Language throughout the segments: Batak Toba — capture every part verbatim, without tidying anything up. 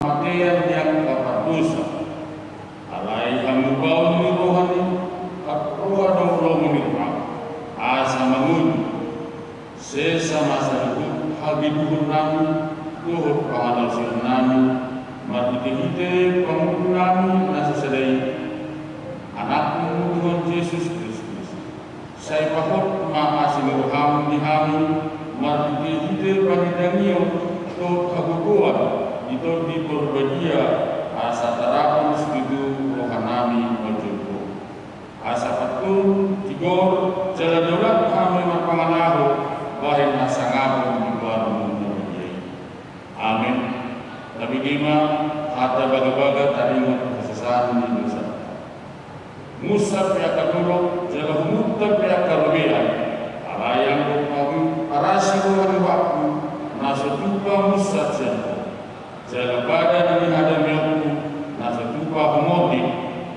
Hamateian ni angka pardosa. Alai hamubaon ni roha ni, roha do lomo ni roha, asa mangolu. Sesa ma saluhut hageduhonnami dohot pangalaosionnami, marhitehite pangulunami na sasada i, Anakmu Tuhan Jesus Kristus. Sai pahot ma asi ni roham di hami, marhitehite pangidangion dohot hagogoon di Tondi Parbadia, asa tarapul situtu rohanami manjou Ho. Asa pantun, tigor, jala daulat hami marpangalaho bahen hasangapon di goarmu na badia i. Amen. Tabege ma hata bagabaga taringot hasesaan ni dosa. Munsat pe angka dolok, jala humuntat pe angka robean. Alai anggo parasi roha ni rohangku, na so tupa munsat sian Ho. Jala padan ni hadameonku, na so tupa humordi.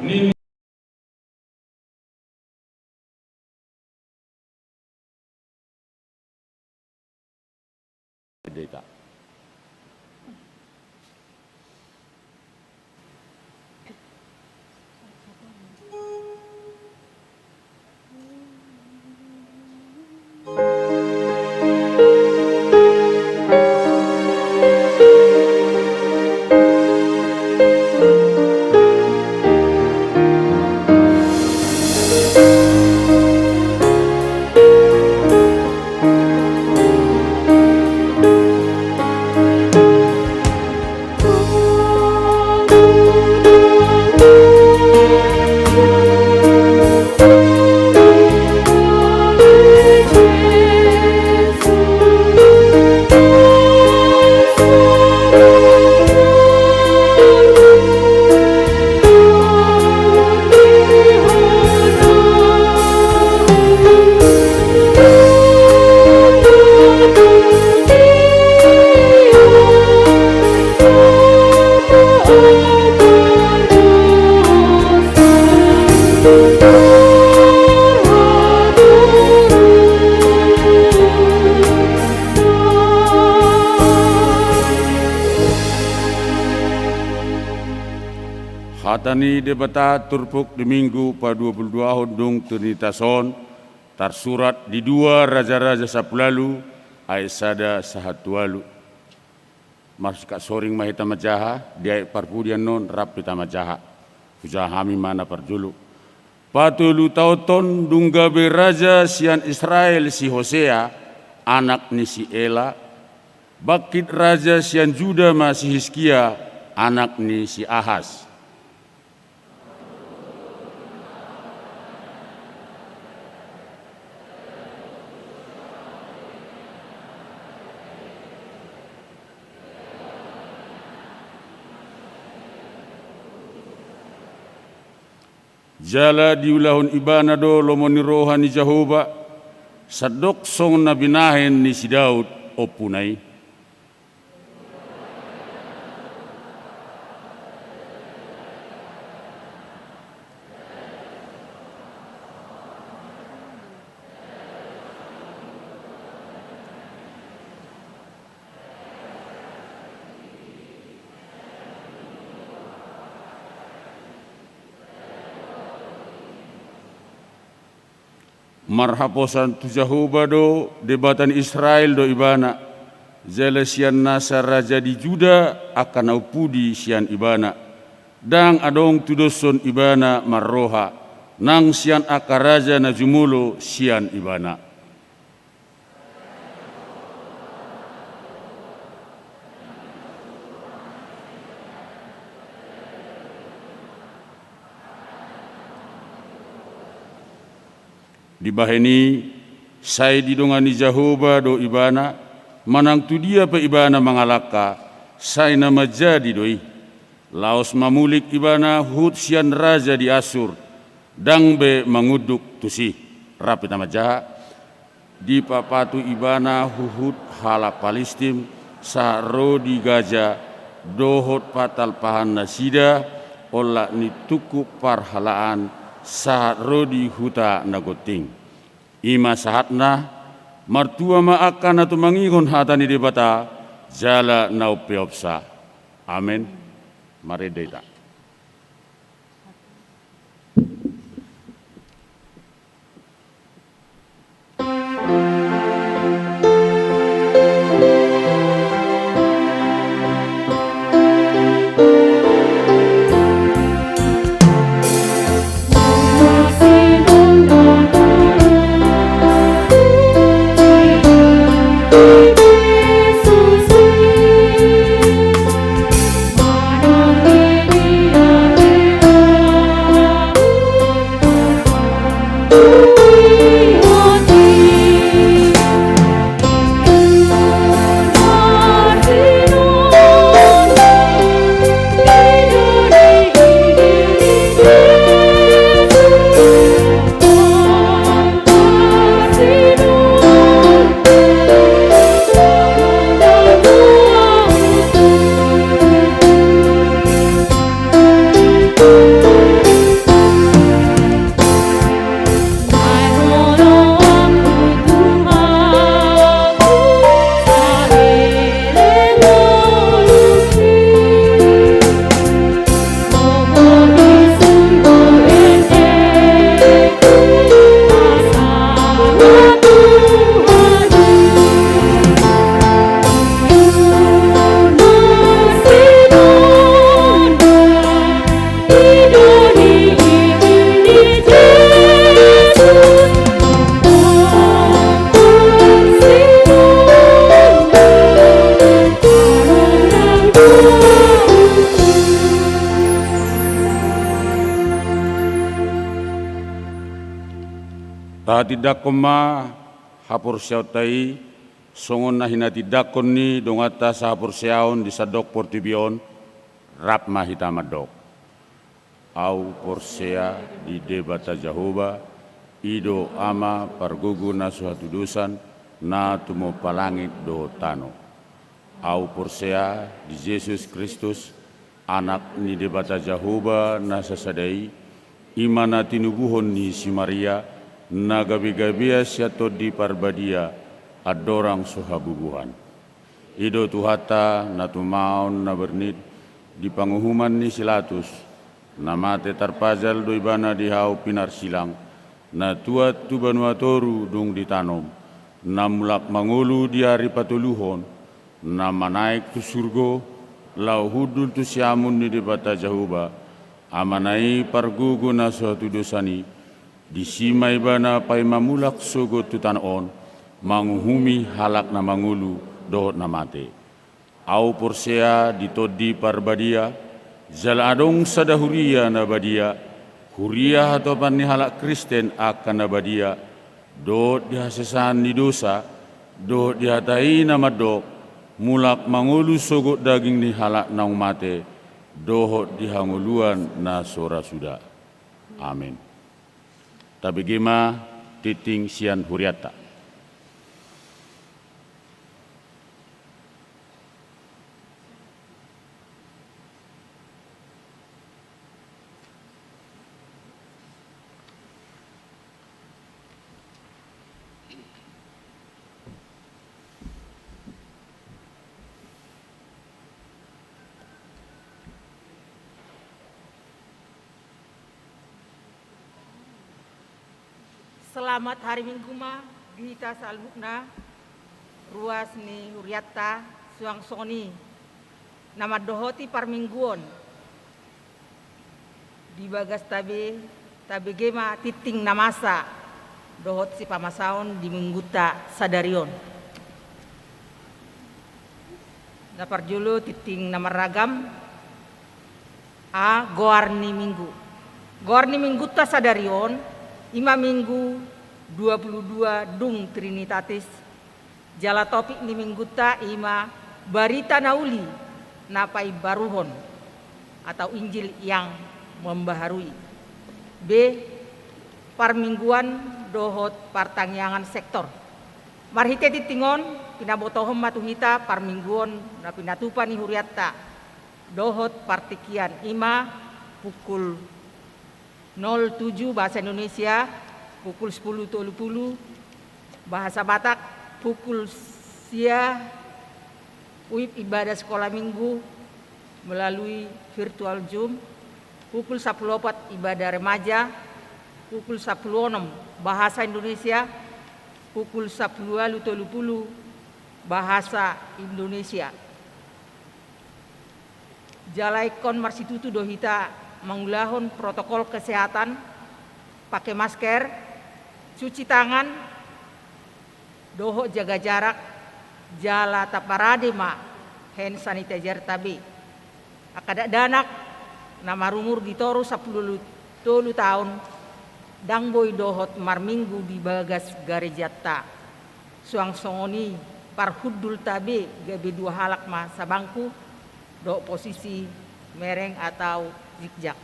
Ning Hata ni Debata turpuk di Minggu paduapuluduahon dung Trinitas on, tarsurat di dua Raja-raja sampulu ualu, ayat sada sahat tu ualu. Marsikap soring ma hita manjaha, di ayat parpudi annon rap hita manjaha. Hujaha hami ma na parjolo. Patolu taonhon dung gabe raja sian Israel si Hosea, anak ni si Ela, bangkit raja sian Juda ma si Hiskia, anak ni si Ahas. Jala diulahon ibana do lomo ni roha ni Jahowa, sandok songon na binahen ni si Daud, ompuna i. Marhaposan tu Jahowa do, Debata ni Israel do ibana, jala sian nasa raja di Juda angka na umpudi sian ibana. Ndang adong tudoshon ibana marroha, nang sian angka raja na jumolo sian ibana. Dibahen i, sai didongani Jahowa do ibana, manang tu dia pe ibana mangalangka, sai na manjadi do i. Laos mamulik ibana huhut sian raja di Assur, ndang be mangunduk tusi. Rap hita manjaha. Dipapatu ibana huhut halak Palistim, sahat ro di Gaza, dohot patalpahan nasida, olat ni tungkuk parhalaan, sahat ro di huta na gonting. I ma sahatna, martua ma angka na tumangihon hata ni Debata, jala na umpeopsa. Amen. Marende hita. Tahatindangkon ma haporseaonta i, songon na hinatindangkon ni donganta sahaporseaon di sandok portibi on. Rap ma hita mandok. Ahu porsea di Debata Jahowa, i do Ama pargogo na so hatudosan, na tumompa langit dohot tano. Ahu porsea di Jesus Kristus, Anak ni Debata Jahowa na sasada i, i ma na tinubuhon ni si Maria, na gabegabean sian Tondi Parbadia, andorang so habubuhan. I do Tuhanta na tumaon na bernit di panguhuman ni si Latus, na mate tarpajal do Ibana di hau pinarsilang, na tuat tu banua toru dung ditanom, na mulak mangolu di ari patoluhon, na manaek tu surgo, laho hundul tu siamun ni Debata Jahowa, Amana i pargogo na so hatudosan i, disi ma Ibana paima mulak sogot tu tano on, manguhumi halak na mangolu dohot na mate. Ahu porsea di Tondi Parbadia, jala adong sada huria na badia, huria hatopan ni halak Kristen angka na badia, dohot di hasesaan ni dosa, dohot di hata i na mandok, mulak mangolu sogot daging ni halak naung mate, dohot di hangoluan na so ra suda. Amen. Tabege ma tingting sian hurianta. Selamat hari Minggu ma di hita saluhutna. Ruas ni hurianta suang songon i na mandohoti parmingguon. Di bagasta be, tabege ma tingting na masa dohot sipamasaon di minggunta sadari on. Na parjolo tingting na marragam. A, goar ni minggu. Goar ni minggunta sadari on, i ma minggu dua puluh dua dung Trinitatis, jala topik ni minggunta i ma barita na uli na paimbaruhon atau Injil yang membaharui. B, parmingguan dohot partangiangan sektor. Marhite tingting on, pinabotohon ma tu hita parmingguon na pinatupa ni hurianta dohot partingkian, i ma pukul nol tujuh bahasa Indonesia, pukul sepuluh tolu puluh bahasa Batak, pukul sia uip ibadah sekolah minggu, melalui virtual Zoom, pukul sapuluh opat ibadah remaja, pukul sapuluh onom bahasa Indonesia, pukul sapuluh ualu tolu pulu bahasa Indonesia. Jala ingkon marsitutu do hita mangulahon protokol kesehatan, pake masker, cuci tangan, dohot jaga jarak, jala taparade ma hand sanitizer-ta be. Angka dakdanak na marumur di toru sapuluh tolu taon, ndang boi dohot marminggu di bagas garejanta. Suang songon i parhundulta be gabe dua halak ma sabangku, dohot posisi mereng atau zigzag.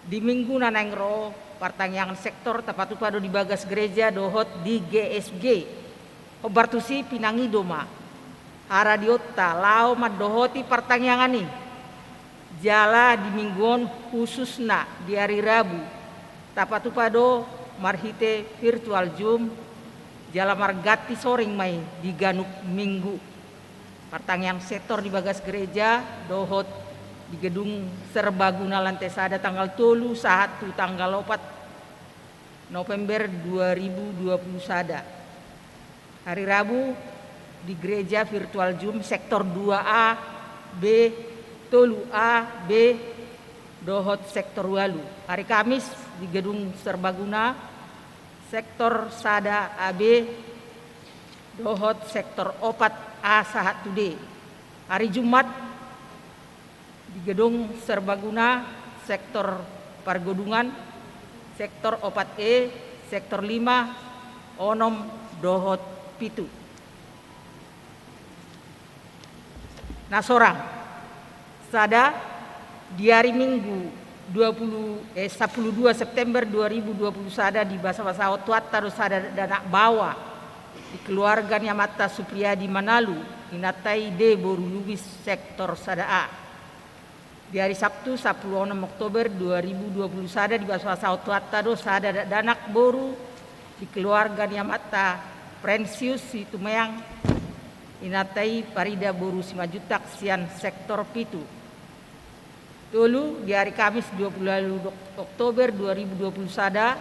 Di minggu na naeng ro, partangiangan sektor tapatupa do di bagas gereja dohot di G S G. Hombar tusi pinangido ma haradionta laho mandohoti partangiangan i. Jala di minggu on, khususna di ari Rabu, tapatupa do marhite virtual Zoom, jala marganti soring ma i di ganup minggu. Partangiangan sektor di bagas gereja dohot di Gedung Serbaguna lantai sada tanggal tolu sahat tu tanggal opat November dua ribu dua puluh sada. Ari Rabu di gereja virtual Zoom sektor dua A B, tolu A B, dohot sektor ualu. Ari Kamis di Gedung Serbaguna sektor sada A B dohot sektor opat A sahat tu D. Ari Jumat di Gedung Serbaguna sektor Pargodungan, sektor opat E, sektor lima, onom dohot pitu. Na sorang, sada, di ari Minggu dua puluh, eh, sapuluh dua September dua ribu dua puluh sada, dibasabasahon Tuhanta do sada dakdanak baoa di keluarga ni amanta Supriyadi Manalu, inanta i D boru Lubis sektor sada A. Di ari Sabtu sapuluh onom Oktober dua ribu dua puluh sada, dibasabasahon Tuhanta do sada dakdanak boru di keluarga ni amanta Prensius Situmeang, inanta i Parida boru Simanjuntak sian sektor pitu. Tolu, di ari Kamis dua puluh ualu Oktober dua ribu dua puluh sada,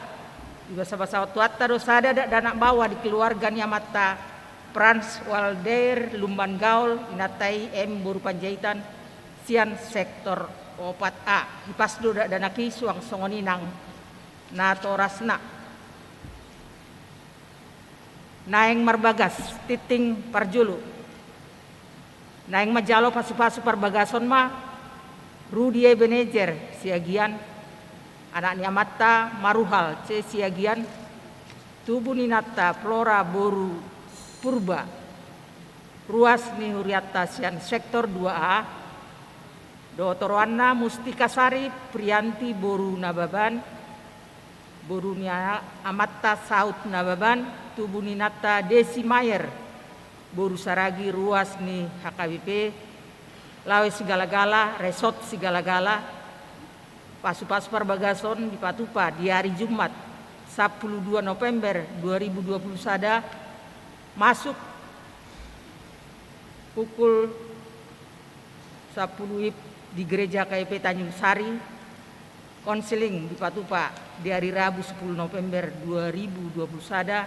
dibasabasahon Tuhanta do sada dakdanak baoa di keluarga ni amanta Frans Walder Lumban Gaol, inanta i M boru Panjaitan sian sektor opat A. Hipas do dakdanak i suang songon i nang natorasna. Naeng marbagas, tingting parjolo. Naeng manjalo pasupasu parbagason ma Rudi Ebenezer Siagian, anak ni amanta Maruhal C Siagian, tubu ni inanta Flora boru Purba, ruas ni hurianta sian sektor dua A, dohot oroanna Mustika Sari Prianti boru Nababan, boru ni a-, amanta Saud Nababan, tubu ni inanta Desi Mayer boru Saragi, ruas ni H K B P Lawe Sigalagala, Resort Sigalagala. Pasupasu parbagason dipatupa di ari Jumat sapuluh dua November dua ribu dua puluh sada, masuk pukul sapuluh WIB di Gereja K P Tanjung Sari. Konseling dipatupa di ari Rabu sepuluh November dua ribu dua puluh sada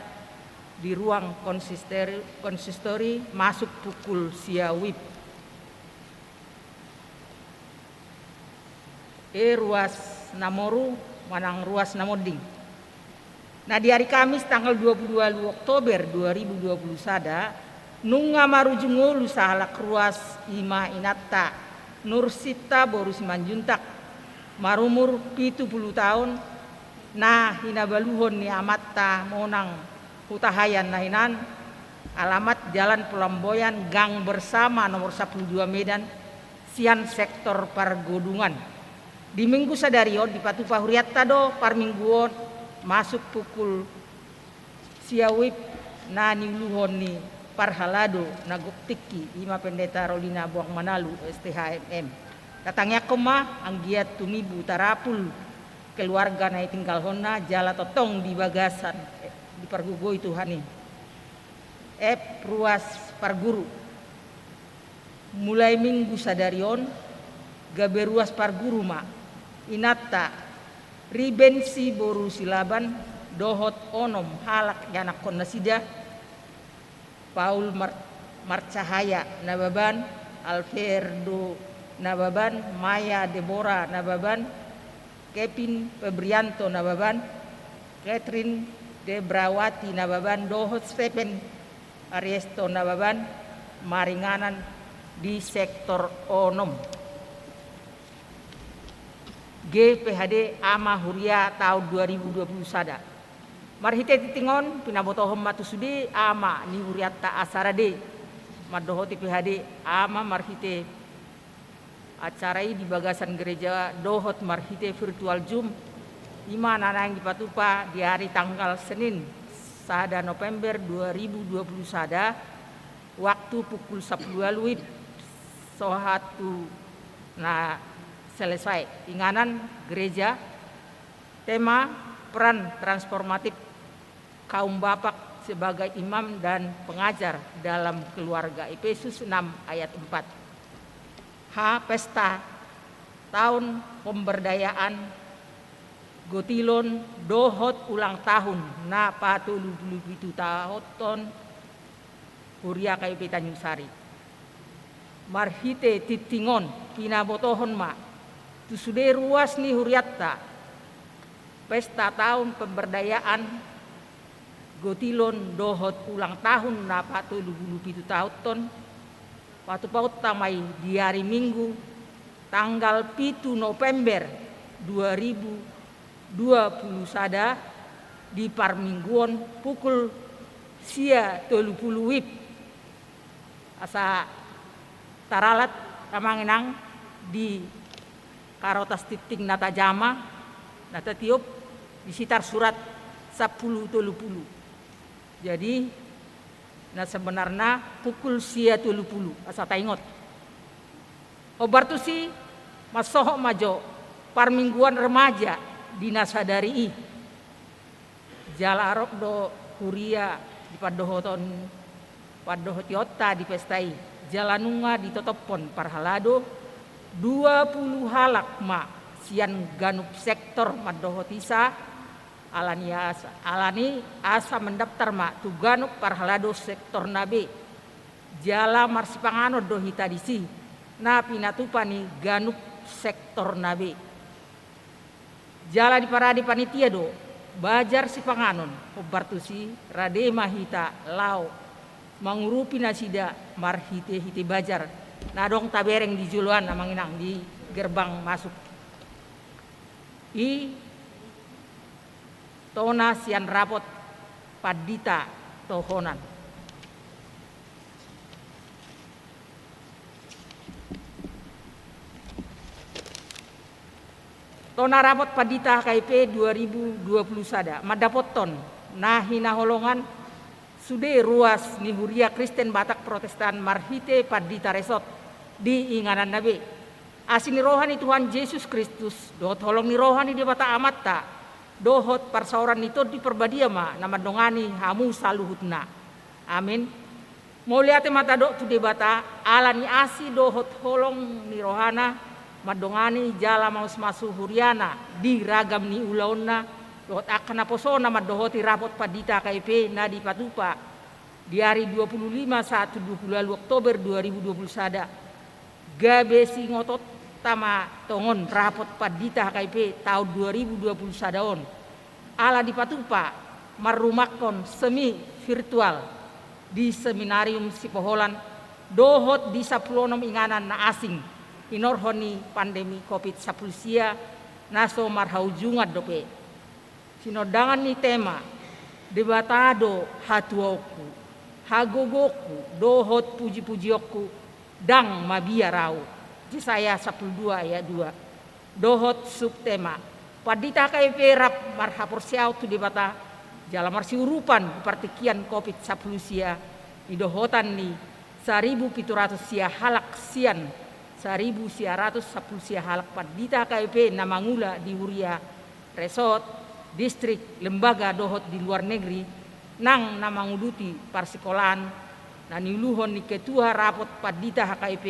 di ruang konsistori, konsistori, masuk pukul sia WIB. E, ruas na moru manang ruas na monding. Na di ari Kamis tanggal dua puluh ualu Oktober dua ribu dua puluh sada, nunga marujung ngolu sahalak ruas, i ma inanta Nursinta boru Simanjuntak, marumur pitu pulu taon, na hinabaluhon ni amanta Monang Hutahaean na hinan, alamat Jalan Pelamboyan, Gang Bersama, nomor sapuluh dua, Medan, sian sektor Pargodungan. Di Minggu sadari on dipatupa hurianta do parmingguon, masuk pukul sia WIB, na niuluhon ni parhalado na gok tingki, i ma Pendeta Rolina Boang Manalu, S T H M M. Tatangiangkon ma anggiat tumibu tarapul keluarga na ditinggalhonna jala tongtong di bagasan, eh, dipargogoi Tuhan i. F, ruas parguru. Mulai minggu sadari on, gabe ruas parguru ma inanta Ribensi boru Silaban dohot onom halak ianakkon nasida: Paul Mar-, Marcahaya Nababan, Alfredo Nababan, Maya Debora Nababan, Kevin Febrianto Nababan, Catherine Debrawati Nababan, dohot Stephen Ariesto Nababan, maringanan di sektor onom. G P H D Ama Huria taon dua ribu dua puluh sada. Marhite tingting on, pinabotohon ma tu sude ama ni hurianta asa rade mandohoti P H D ama marhite acara i di bagasan gereja dohot marhite virtual Zoom, i ma na naeng dipatupa di ari tanggal Senin, sada November dua ribu dua puluh sada, waktu pukul sampulu ualu W I B, so hatu na selesai. Inganan gereja, tema: Peran transformatif kaum bapak sebagai imam dan pengajar dalam keluarga, Efesus enam ayat empat. H, pesta taon pemberdayaan gotilon dohot ulang tahun na patolu pulu pitu taonhon Huria K I P Tanjung Sari. Marhite tingting on, pinabotohon ma tu sude ruas ni hurianta pesta taon pemberdayaan gotilon dohot ulang tahun na patolu pulu pitu taonhon. Patupaonta ma i di ari Minggu, tanggal pitu November dua ribu dua puluh sada, di parmingguon, pukul sia tolu pulu W I B. Asa taralat, Amang Inang, di karotas tingting na tajama, na tatiop, disi tarsurat sampulu tolu pulu. Jadi, na sebenarna pukul sia tolu pulu, asa taingot. Hombar tusi, mansohot ma jo parmingguan remaja di na sadari i. Jala arop do huria di pandohoton, pandohotionta di pesta i. Jala nunga ditotophon parhalado, dua pulu halak ma sian ganup sektor mandohot isa, alani asa, alani asa mendaftar ma tu ganup parhalado sektor na be. Jala marsipanganon do hita disi, na pinatupa ni ganup sektor na be. Jala diparade panitia do bajar sipanganon, hombar tusi rade ma hita laho mangurupi nasida marhite-hite bajar na adong tabereng di joloan, Amang Inang, di gerbang masuk. I tona sian rapot pandita tohonan. Tona rapot pandita H K I P dua ribu dua puluh sada, mandapothon na hinaholongan sude ruas ni Huria Kristen Batak Protestan marhite pandita resort di inganan na be. Asi ni roha ni Tuhan Jesus Kristus, dohot holong ni roha ni Debata Amanta, dohot parsaoran ni Tondi Parbadia ma na mandongani hamu saluhutna. Amin. Mauliate ma tadok tu Debata, ala ni asi dohot holong ni rohana, mandongani jala masu-masu huriana di ragam ni ulaonna, dohot angka naposona mandohoti rapot pandita H K I P na dipatupa di ari dua pulu lima sahat tu dua pulu ualu Oktober dua ribu dua pulu sada. Gabe siingotonta ma tongon rapot pandita H K I P taon dua ribu dua pulu sada on, ala dipatupa marrumangkon semi virtual di Seminarium Sipoholan dohot di sampulu onom inganan na asing, hinorhon ni pandemi Covid sampulu sia na so marhaujungan dope. Sinondangan ni tema: Debata do hatuaonku, hagogoonku, dohot puji-pujionku, ndang mabiar ahu. Jesaya sampulu dua ayat dua. Dohot subtema: Pandita H K I P rap marhaporseaon tu Debata, jala marsiurupan di partingkian Covid sampulu sia, di dohotan ni saribu pitu ratus sia halak sian saribu sia ratus sampulu sia halak pandita H K I P na mangula di huria, resort, distrik, lembaga dohot di luar negeri, nang na manguduti parsikolaan, na niuluhon ni Ketua Rapot Pandita H K I P,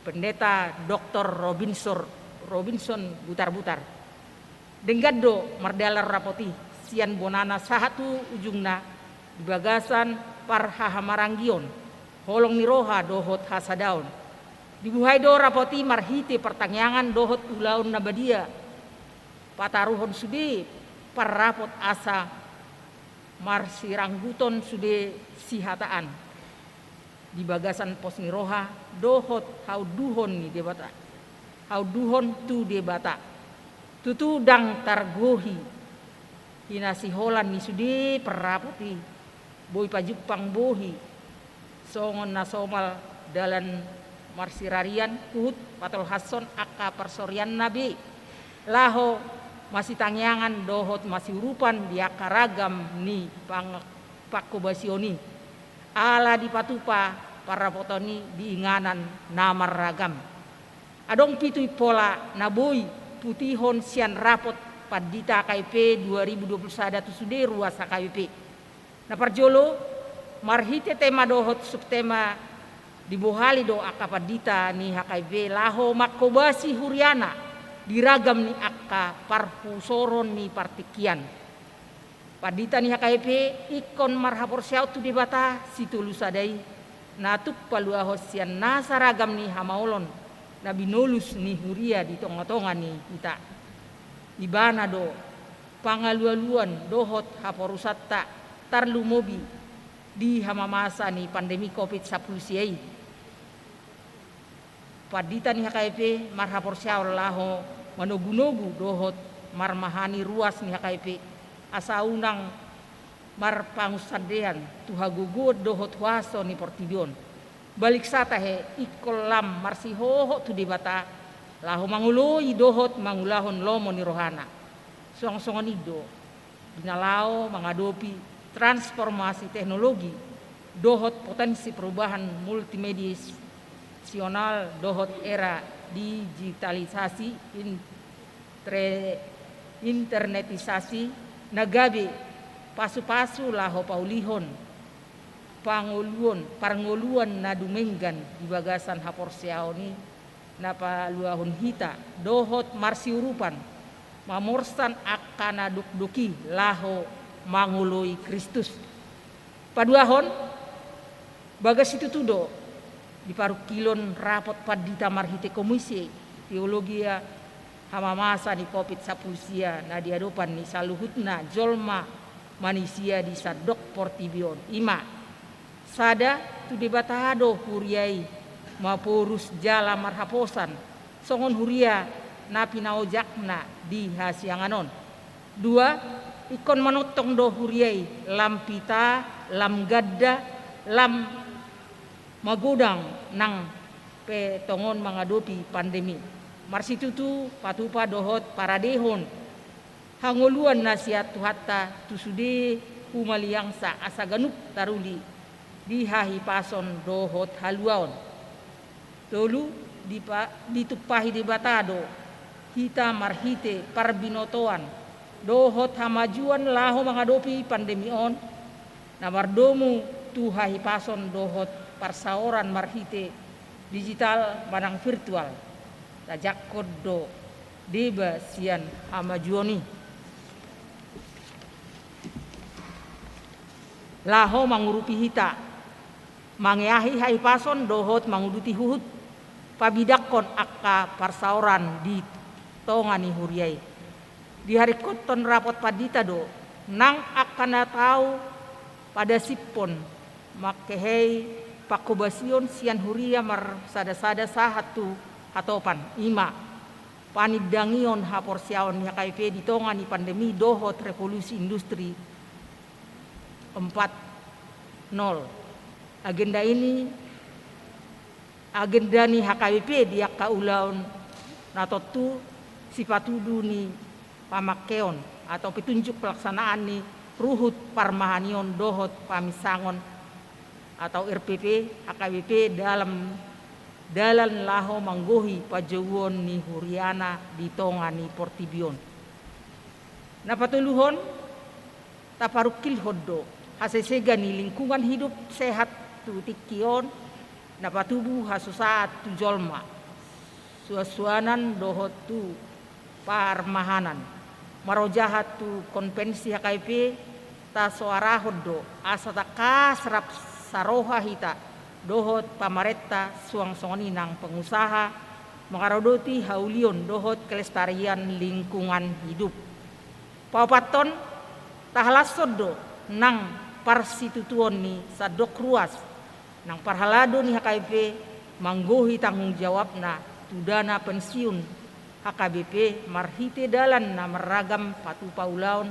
Pendeta Doktor Robinson, Robinson Butarbutar. Denggan do mardalan rapot i sian bonana sahat tu ujungna di bagasan parhahamaranggion, holong ni roha dohot hasadaon. Dibuhai do rapot i marhite partangiangan dohot ulaon na badia, pataruhon sude parrapot asa marsirangguton sude sihataan di bagasan pos ni roha dohot haunduhon ni Debata, haunduhon tu Debata. Tutu ndang targohi hinasiholan ni sude parrapot i, boi pajumpang bohi songon na somal dalan marsirarian huhut patolhashon angka parsorianna be, laho masitangiangan dohot masiurupan di angka ragam ni pang-, pangkobasion i. Ala dipatupa parrapoton i di inganan na marragam. Adong pitu impola na boi putihon sian Rapot Pandita H K I P dua ribu dua puluh sada tu sude ruas H K I P. Na parjolo, marhite tema dohot subtema dibohali do angka pandita ni H K I P laho mangkobasi huriana di ragam ni angka parhusoron ni partingkian. Pandita ni H K I P ingkon marhaporseaon tu Debata Sitolu Sada i, na tuk paluahon sian nasa ragam ni hamaolon na binolus ni huria di tongatonga ni hita. Ibana do pangalualuan dohot haporusanta, tarlumobi di hamamasa ni pandemi Covid sampulu sia i. Pandita ni H K I P marhaporseaon laho manogunogu dohot marmahani ruas ni H K I P, asa unang marpangunsandean tu hagogoon dohot huaso ni portibi on. Balik sa tahe, ingkon lam marsihohot tu Debata laho mangoloi dohot mangulahon lomo ni rohana. Suang songon i do di na laho mangadopi transformasi teknologi dohot potensi perubahan multimedia sional dohot era digitalisasi, intre-, internetisasi, na gabe pasupasu laho paulihon pangoluon, parngoluan na dumenggan di bagasan haporseaon i, na paluahon hita dohot marsiurupan mamorsan angka na dokdok i laho mangoloi Kristus. Paduahon, bagas situtu do di parungkilon rapot pandita marhite Komisi Teologia hamamasa ni Covid sampulu sia na di adopan ni saluhutna jolma manisia di sandok portibi on. I ma, sada, tu Debata do huria i maporus jala marhaposan songon huria na pinaojakna di hasiangan on. Dua, ingkon manongtong do huria i lam pita, lam ganda, lam magodang nang pe tongon mangadopi pandemi. Marsitutu patupa dohot paradehon hangoluan na sian Tuhanta tu sude humaliangsa asa ganup taruli di hahipason dohot haluaon. Tolu, dipa-, ditumpahi Debata do hita marhite parbinotoan dohot hamajuon laho mangadopi pandemi on, na mardomu tu hahipason dohot parsaoran marhite digital manang virtual. Tajangkon do deba sian hamajuon i laho mangurupi hita mangeahi hahipason dohot manguduti huhut pabidangkon angka parsaoran di tonga ni huria i. Diharingkothon rapot pandita do nang angka na tau padasiphon mangkehei pangkobasion sian huria marsadasada sahat tu hatopan, i ma panindangion haporseaon ni H K I P di tonga ni pandemi dohot revolusi industri empat nol. Agenda i ni, agenda ni H K I P di angka ulaon na tontu sipatudu ni pamangkeon atau petunjuk pelaksanaan ni ruhut parmahanion dohot paminsangon atau R P P, H K I P dalam dalan laho manggohi pajouon ni huriana di tonga ni portibi on. Na patoluhon, taparungkilhon do hasesega ni lingkungan hidup sehat tu tingki on na patubu hasusaan tu jolma, suansuanan dohot tu parmahanan. Marojahan tu konvensi H K B P, tasoarahon do asa tangkas rap saroha hita dohot pamarenta suang songon i nang pengusaha mangaradoti haulion dohot kelestarian lingkungan hidup. Paopathon, tahalashon do nang parsitutuon ni sandok ruas nang parhalado ni H K B P manggohi tanggung jawabna tu dana pensiun H K B P marhite dalan na marragam patupa ulaon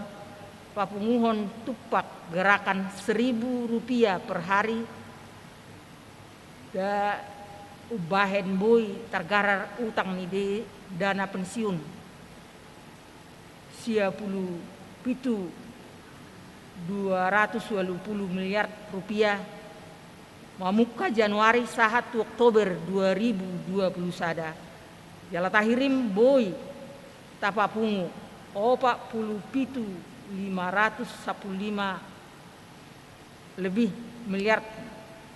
papunguhon tumpak gerakan seribu rupiah per hari, da umbahen boi targarar utang ni de-, dana pensiun sia pulu pitu dua ratus ualu pulu miliar rupiah mamungka Januari sahat tu Oktober dua ribu dua puluh sada. Jala tahirim boi tapapungu opat pulu pitu lima ratus sampulu lima lebih miliar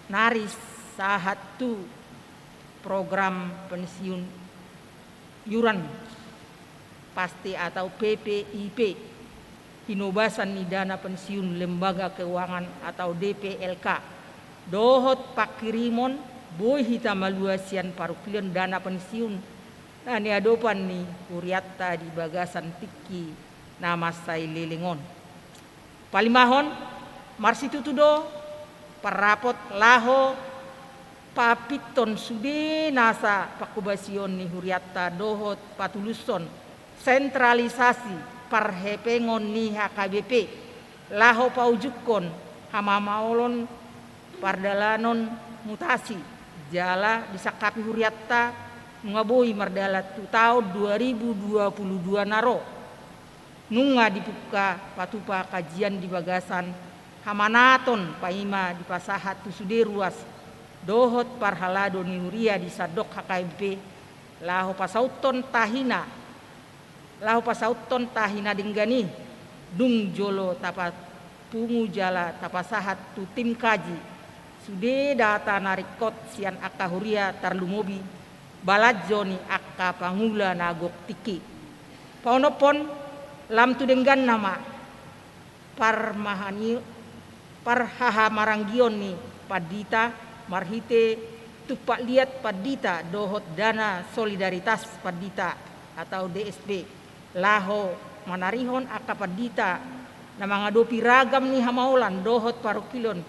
nari sahat tu program pensiun iuran pasti atau P P I P, hinobasan ni dana pensiun lembaga keuangan atau D P L K, dohot pangkirimon boi hita malua sian parungkilon dana pensiun na niadopan ni hurianta di bagasan tingki na mansai leleng on. Palimahon, marsitutu do parrapot laho paamphithon sude nasa panghobasion ni hurianta dohot patulushon sentralisasi parhepengon ni H K B P laho paujunghon hamamaolon pardalanon mutasi jala disangkapi hurianta nunga boi mardalan tu taon dua ribu dua puluh dua na ro. Nunga dipungka patupa kajian di bagasan hamanaton paima dipasahat tu sude ruas dohot parhalado ni huria di sandok H K B P laho pasauthon tahina, laho pasauthon tahina denggan i. Dung jolo tapapungu jala tapasahat tu tim kaji sude data na ringkot sian angka huria tarlumobi balanjo ni angka pangula na gok tingki. Paonomhon, lam tu dengganna ma parmahani-, parhahamaranggion ni pandita marhite tumpak liat pandita dohot dana solidaritas pandita atau D S P laho manarihon angka pandita na mangadopi ragam ni hamaolan dohot parungkilon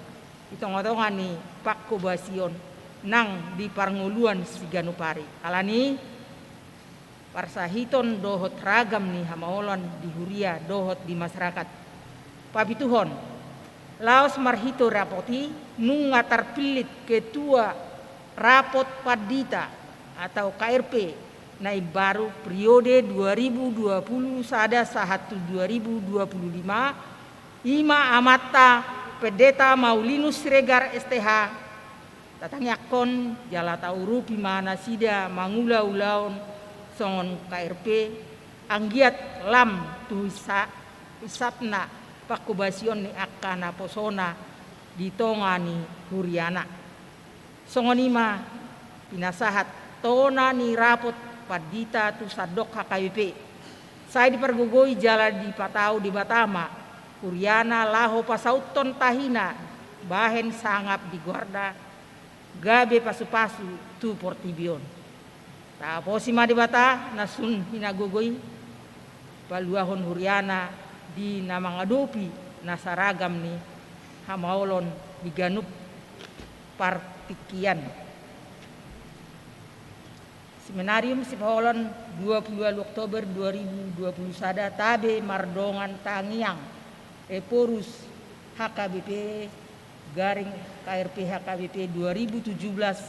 di tongatonga ni panghobasion nang di parngoluan siganup ari. Alani parsahiton dohot ragam ni hamaolan di huria dohot di masyarakat. Papituhon, laos marhite rapot i nunga tarpillit ketua rapot pandita atau K R P na imbaru periode dua ribu dua puluh sada sahat tu dua ribu dua puluh lima, i ma amanta Pendeta Maulinus Siregar S T H. Tatangiangkon jala taurupi ma nasida mangula ulaon songon K R P, anggiat lam tu hisa-, hisapna panghobasion ni angka naposona di tonga ni huriana. Songon i ma pinasahat tona ni rapot pandita tu sandok H K B P. Sai dipargogoi jala dipatau Debata ma huriana laho pasauthon tahina bahen sangap di goarna gabe pasupasu tu portibi on. Taposi ma Debata na sun hinagogo i, paluahon huriana di na mangadopi nasa ragam ni hamaolon di ganup partingkian. Seminarium Sipaholon, dua puluh ualu Oktober dua ribu dua puluh sada, tabe mardongan tangiang, Ephorus H K B P, garing K R P H K B P dua ribu tujuh belas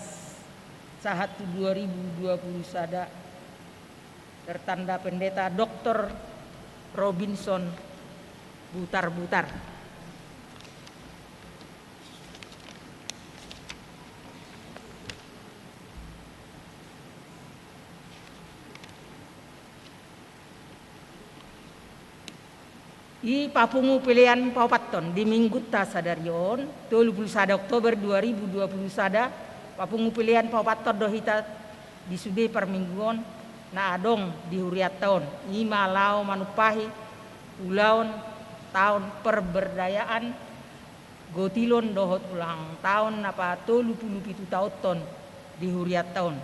sahat tu dua ribu dua puluh sada, tertanda Pendeta Doktor Robinson Butarbutar. I papungu pelean paopathon di minggunta sadari on, tolu pulu sada Oktober dua ribu dua pulu sada, papungu pelean paopathon do hita di sude parmingguon na adong di hurianta on, i ma laho manumpahi ulaon tahun pemberdayaan gotilon dohot ulang tahun na patolu pulu pitu taonhon di hurianta on.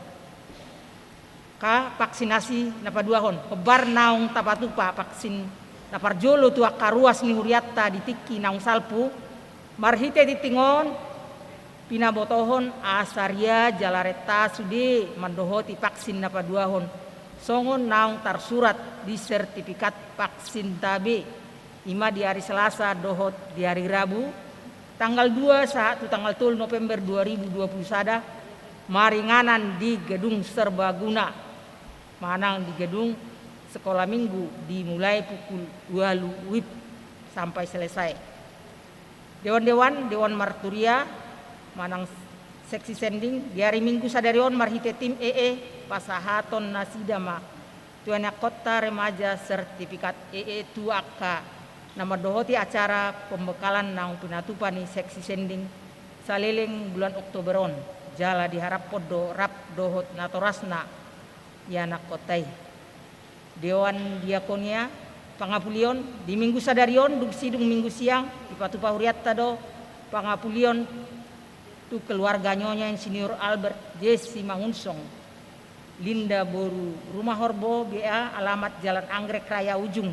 Ka vaksinasi na paduahon, hombar naung tapatupa vaksin na parjolo tu angka ruas ni hurianta di tingki naung salpu, marhite tingting on pinabotohon asa ria jala renta sude mandohoti vaksin na paduahon, songon naung tarsurat di sertifikat vaksinta be, i ma di ari Selasa dohot di ari Rabu, tanggal dua sahat tu tanggal tolu November dua ribu dua pulu sada, maringanan di Gedung Serbaguna manang di gedung Sekolah Minggu, dimulai pukul ualu wib sampai selesai. Dewan-dewan, dewan marturia manang seksi sending, di ari Minggu sadari on marhite tim E E pasahaton nasida ma tu ianakhonta remaja sertifikat E E tu angka na mandohoti acara pembekalan naung pinatupa ni seksi sending saleleng bulan Oktober on, jala diharaphon do rap dohot natorasna ianakhonta i. Dewan diakonia, pangapulion, di Minggu sadari on dung sidung Minggu siang dipatupa hurianta do pangapulion tu keluarga Nyonya Insinyur Albert J Simangunsong, Linda boru Rumahorbo B A, alamat Jalan Anggrek Raya Ujung,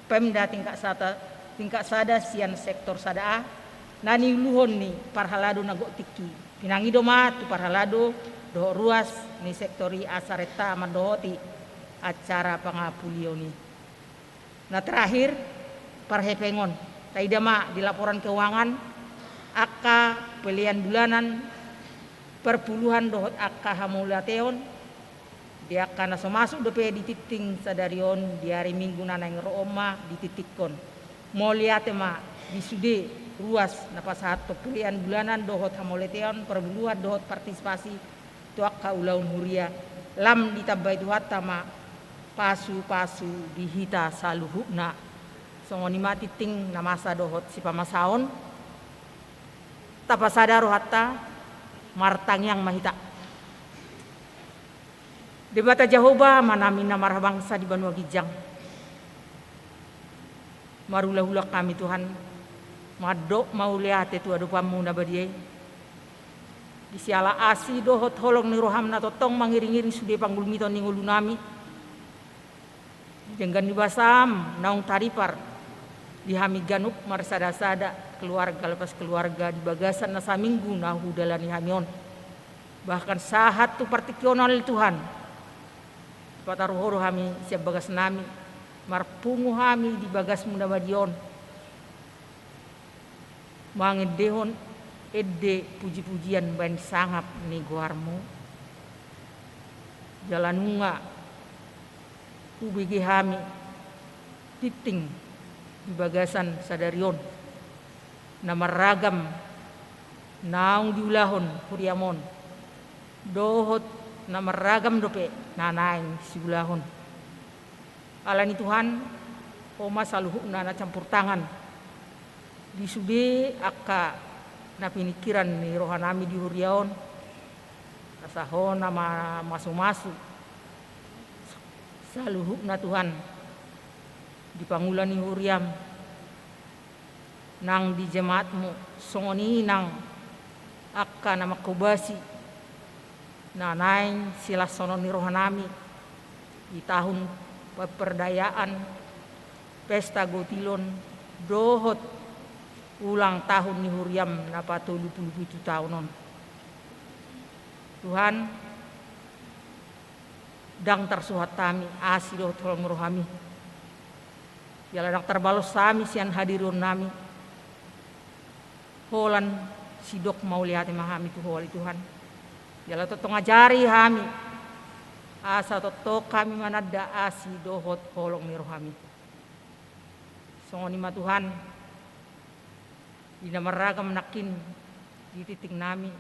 Pemda tingkat sada, tingkat sada sian sektor sada A, na niuluhon ni parhalado na gok tingki. Pinangido ma tu parhalado dohot ruas ni sektor i asa renta mandohoti acara pangapulion i. Na terakhir, parhepengon. Taida ma di laporan keuangan angka pelean bulanan, perpuluhan dohot angka hamauliateon, di angka na so masuk dope di tingting sadari on, di ari Minggu na naeng ro on ma ditingtinghon. Mauliate ma di sude ruas na pasahathon pelean bulanan dohot hamauliateon, perpuluhan dohot partisipasi tu angka ulaon huria, lam ditambai Tuhanta ma pasupasu di hita saluhutna. Songon i ma tingting na masa dohot sipamasaon. Tapasada rohanta, martangiang ma hita. Debata Jahowa, Amanami na marhabangsa di banua ginjang, marhulahula hami Tuhan mandok mauliate tu adopanMu na badia i. Di siala asi dohot holong ni rohaM na tongtong mangiringiring sude panggulmiton ni ngolunami, di denggan ni basaM naung taripar di hami ganup marsadasada, keluarga lepas keluarga, di bagasan na saminggu na hudalani hami on. Bahkan sahat tu partingkian on ale Tuhan, dipataru Ho do hami sian bagasnami, marpungu hami di bagasMu na badia on, mangendehon ende pujipujian bahen sangap ni goarMu. Jala nunga hubege hami tingting di bagasan sadari on, na marragam naung diulahon huriaM on, dohot na marragam dope na naeng siulahon. Alani Tuhan, Ho ma saluhutna na campur tangan di sude angka na piningkiran ni rohanami di huria on, asa Ho na ma-, mamasumasu saluhutna Tuhan di pangula ni huriaM, nang di jemaatMu, songon i nang angka na manghobasi na naeng silashonon ni rohanami di tahun pemberdayaan, pesta gotilon, dohot ulang tahun ni huriaM na patolu pulu pitu taon on. Tuhan, ndang tarsuhat hami asi dohot holong ni rohaMi. Jala ndang tarbalos hami sian hadirionnami. Holan sidok mauliate ma hami tu Ho ale Tuhan. Jala tongtong ajari hami asa tongtong hami mananda asi dohot holong ni rohaMi. Songon i ma Tuhan, di na marragam nangkin di tingtingnami,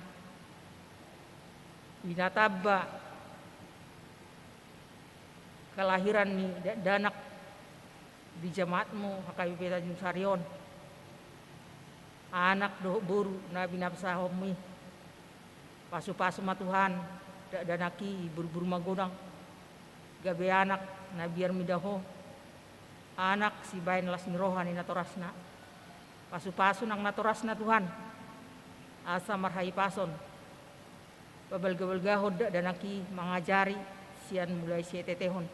di na tamba kelahiran ni dakdanak Di jamaatmu H K B P Tanjung Sari on, anak dohot boru na binasahonmi, pasupasu ma Tuhan dakdanak i, boruboru magodang, gabe anak na biar mida Ho, anak sibahen las ni roha ni natorasna. Pasupasu nang natorasna Tuhan, asa marhahipason, pabalgabalgahon dakdanak i mangajari sian mulai sieteetehon,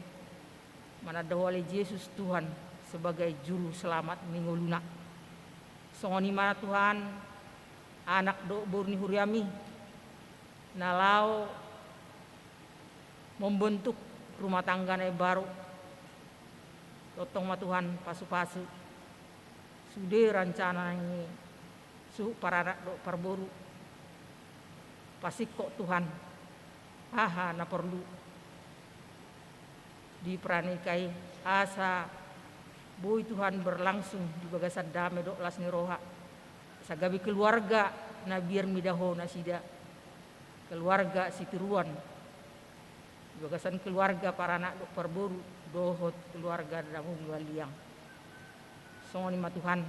mananda Ho ale Jesus Tuhan sebagai juru selamat ni ngoluna. Songon i ma Tuhan, anak dohot boru ni huriami na laho membentuk rumah tangga na imbaru, tongtong ma Tuhan pasupasu sude rancana ni suhut paranak dohot parboru. Pasingkop Tuhan aha na porlu di pernikahan i, asa boi Tuhan berlangsung di bagasan dame dohot las ni roha, asa gabe keluarga na biar mida Ho nasida, keluarga sitiruon di bagasan keluarga paranak dohot parboru, dohot keluarga na mangula liang. Songon i ma Tuhan,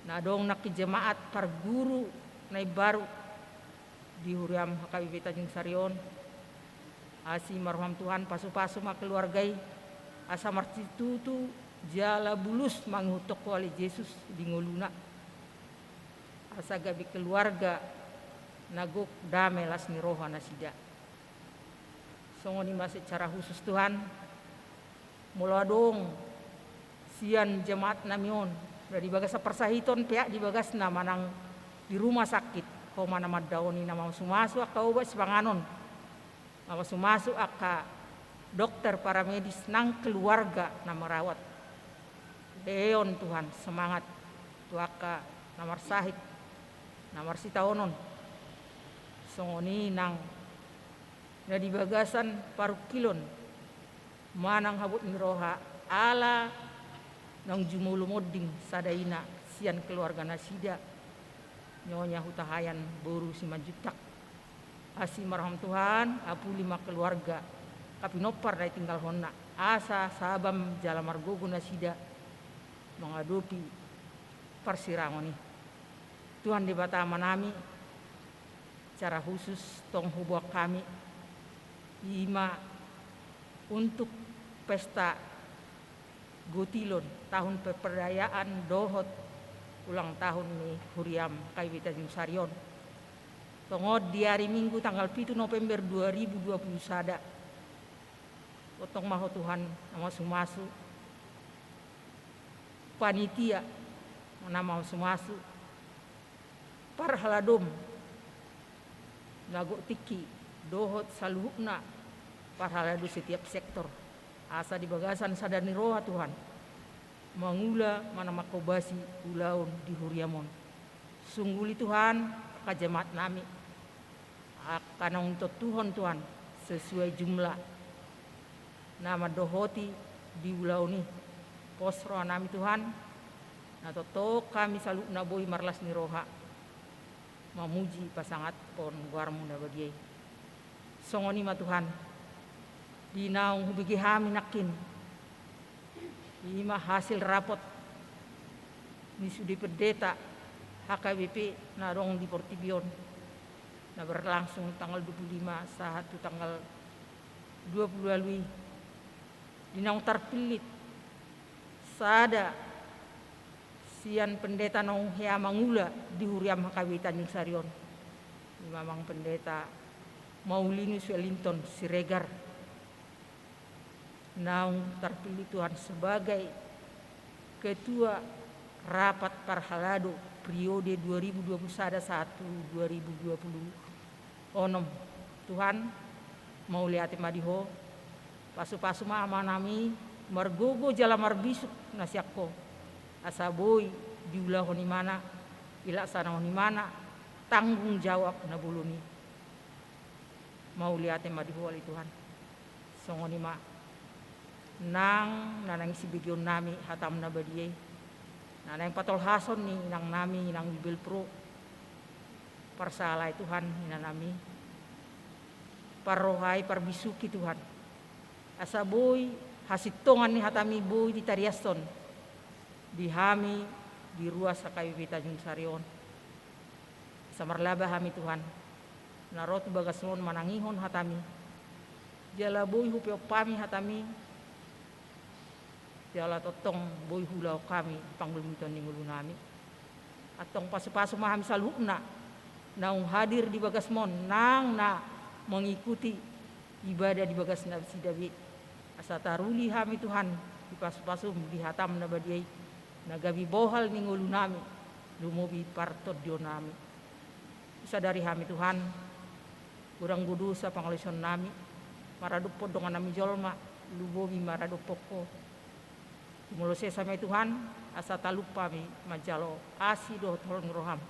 na adong nangkin jamaat parguru na imbaru di huriam H K B P Tanjung Sari on, asi ma roham Tuhan, pasupasu ma keluarga i asa marsitutu jala bulus mangihuthon Ho ale Jesus di ngoluna, asa gabe keluarga na gok dame las ni roha nasida. Songon i ma secara khusus Tuhan, molo adong sian jamaat nami on na di bagasan parsahiton, peak di bagasna manang di rumah sakit, Ho ma na mandaoni, na mamasumasu angka obat sipanganon, mamasumasu angka dokter, paramedis nang keluarga na merawat. Lehon Tuhan semangat tu angka na marsahit, na marsitaonon. Songon i nang na di bagasan parungkilon manang habot ni roha ala naung jumolo monding sada ina sian keluarga nasida, Nyonya Hutahaean boru Simanjuntak. Asi ma roham Tuhan, apuli ma keluarga angka pinompar na ditinggalhonna, asa sabam jala margogo nasida mangadopi parsirangon i. Tuhan Debata Amanami, secara khusus tong huboan hami i ma untuk pesta gotilon tahun perperdayaan dohot ulang tahun ni huriam H K B P Tanjung Sari on. Tongon di ari Minggu tanggal pitu November dua ribu dua puluh sada. Tongtong ma Ho Tuhan na mamasumasu, panitia na mamasumasu, parhaladom na gok tingki dohot saluhutna parhalado setiap sektor, asa di bagasan sadar ni roha Tuhan mangula manang manghobasi ulaon di huriam on. Sungguli Tuhan angka jamaat nami, angka naung ditontuhon Tuhan sesuai jumlah na mandohoti di ulaon i. Pos roha nami Tuhan, na tongtong hami saluhutna boi marlas ni roha mamuji pasangaphon goarmu na badia i. Songon i ma Tuhan, di naung hubege hami nangkin, i ma hasil rapot ni sude pendeta H K B P na adong di portibi on, na berlangsung tanggal dua puluh lima sahat tu tanggal dua puluh ualu i, di naung tarpillit sada sian pendeta naung hea mangula di huriam H K B P Tanjung Sari on, i ma amang pendeta Maulinus Wellington Siregar, naung tarpillit Tuhan sebagai ketua rapat parhalado periode dua ribu dua puluh sada sahat tu dua ribu dua puluh onom. Tuhan, mauliate ma di Ho. Pasupasu ma amanami margogo jala marbisuk na sian Ho, asa boi diulahon imana, ilaksanahon imana tanggung jawab na bolon i. Mauliate ma di Ho ale Tuhan. Songon i ma nang na naeng sibegeon nami hatam na badia i, na naeng patolhason ni inang nami, inang Bibelvrouw. Parsahala i Tuhan inang nami, parroha i parbisuki Tuhan, asa boi Hasintongan ni hatami boi ditariashon di hami di ruas H K B P Tanjung Sari on. Asa marlaba hami Tuhan, na ro tu bagasmon manangihon hatami. Jala boi hupeop hami hatami, jala tongtong boi huulahon hami panggulmiton ni ngolunami. Antong pasupasu ma hami saluhutna naung hadir di bagasmon nang na mengikuti ibadah di bagas nasida be. Asa taruli hami Tuhan di pasupasu-M, di hata-M na badia i, na gabe bohal ni ngolunami, lumobi partondionami. Sadari hami Tuhan, godang do dosa pangalaosionnami, maradophon dongannami jolma, lumobi maradophon Ho. Tumolo sesa ma i Tuhan, asa talup hami manjalo asi dohot holong ni roha-M.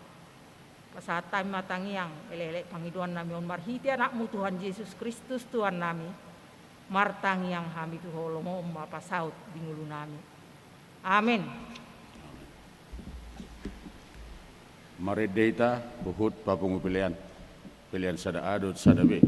Pasahat hami ma tangiang, elekelek pangidoannami on marhite Anak-Mu Tuhan Jesus Kristus Tuhannami, martangiang hami tu Ho, lomoM ma pasaut di ngolunami. Amen. Marende hita huhut papungu pelean, pelean sada A dohot sada B.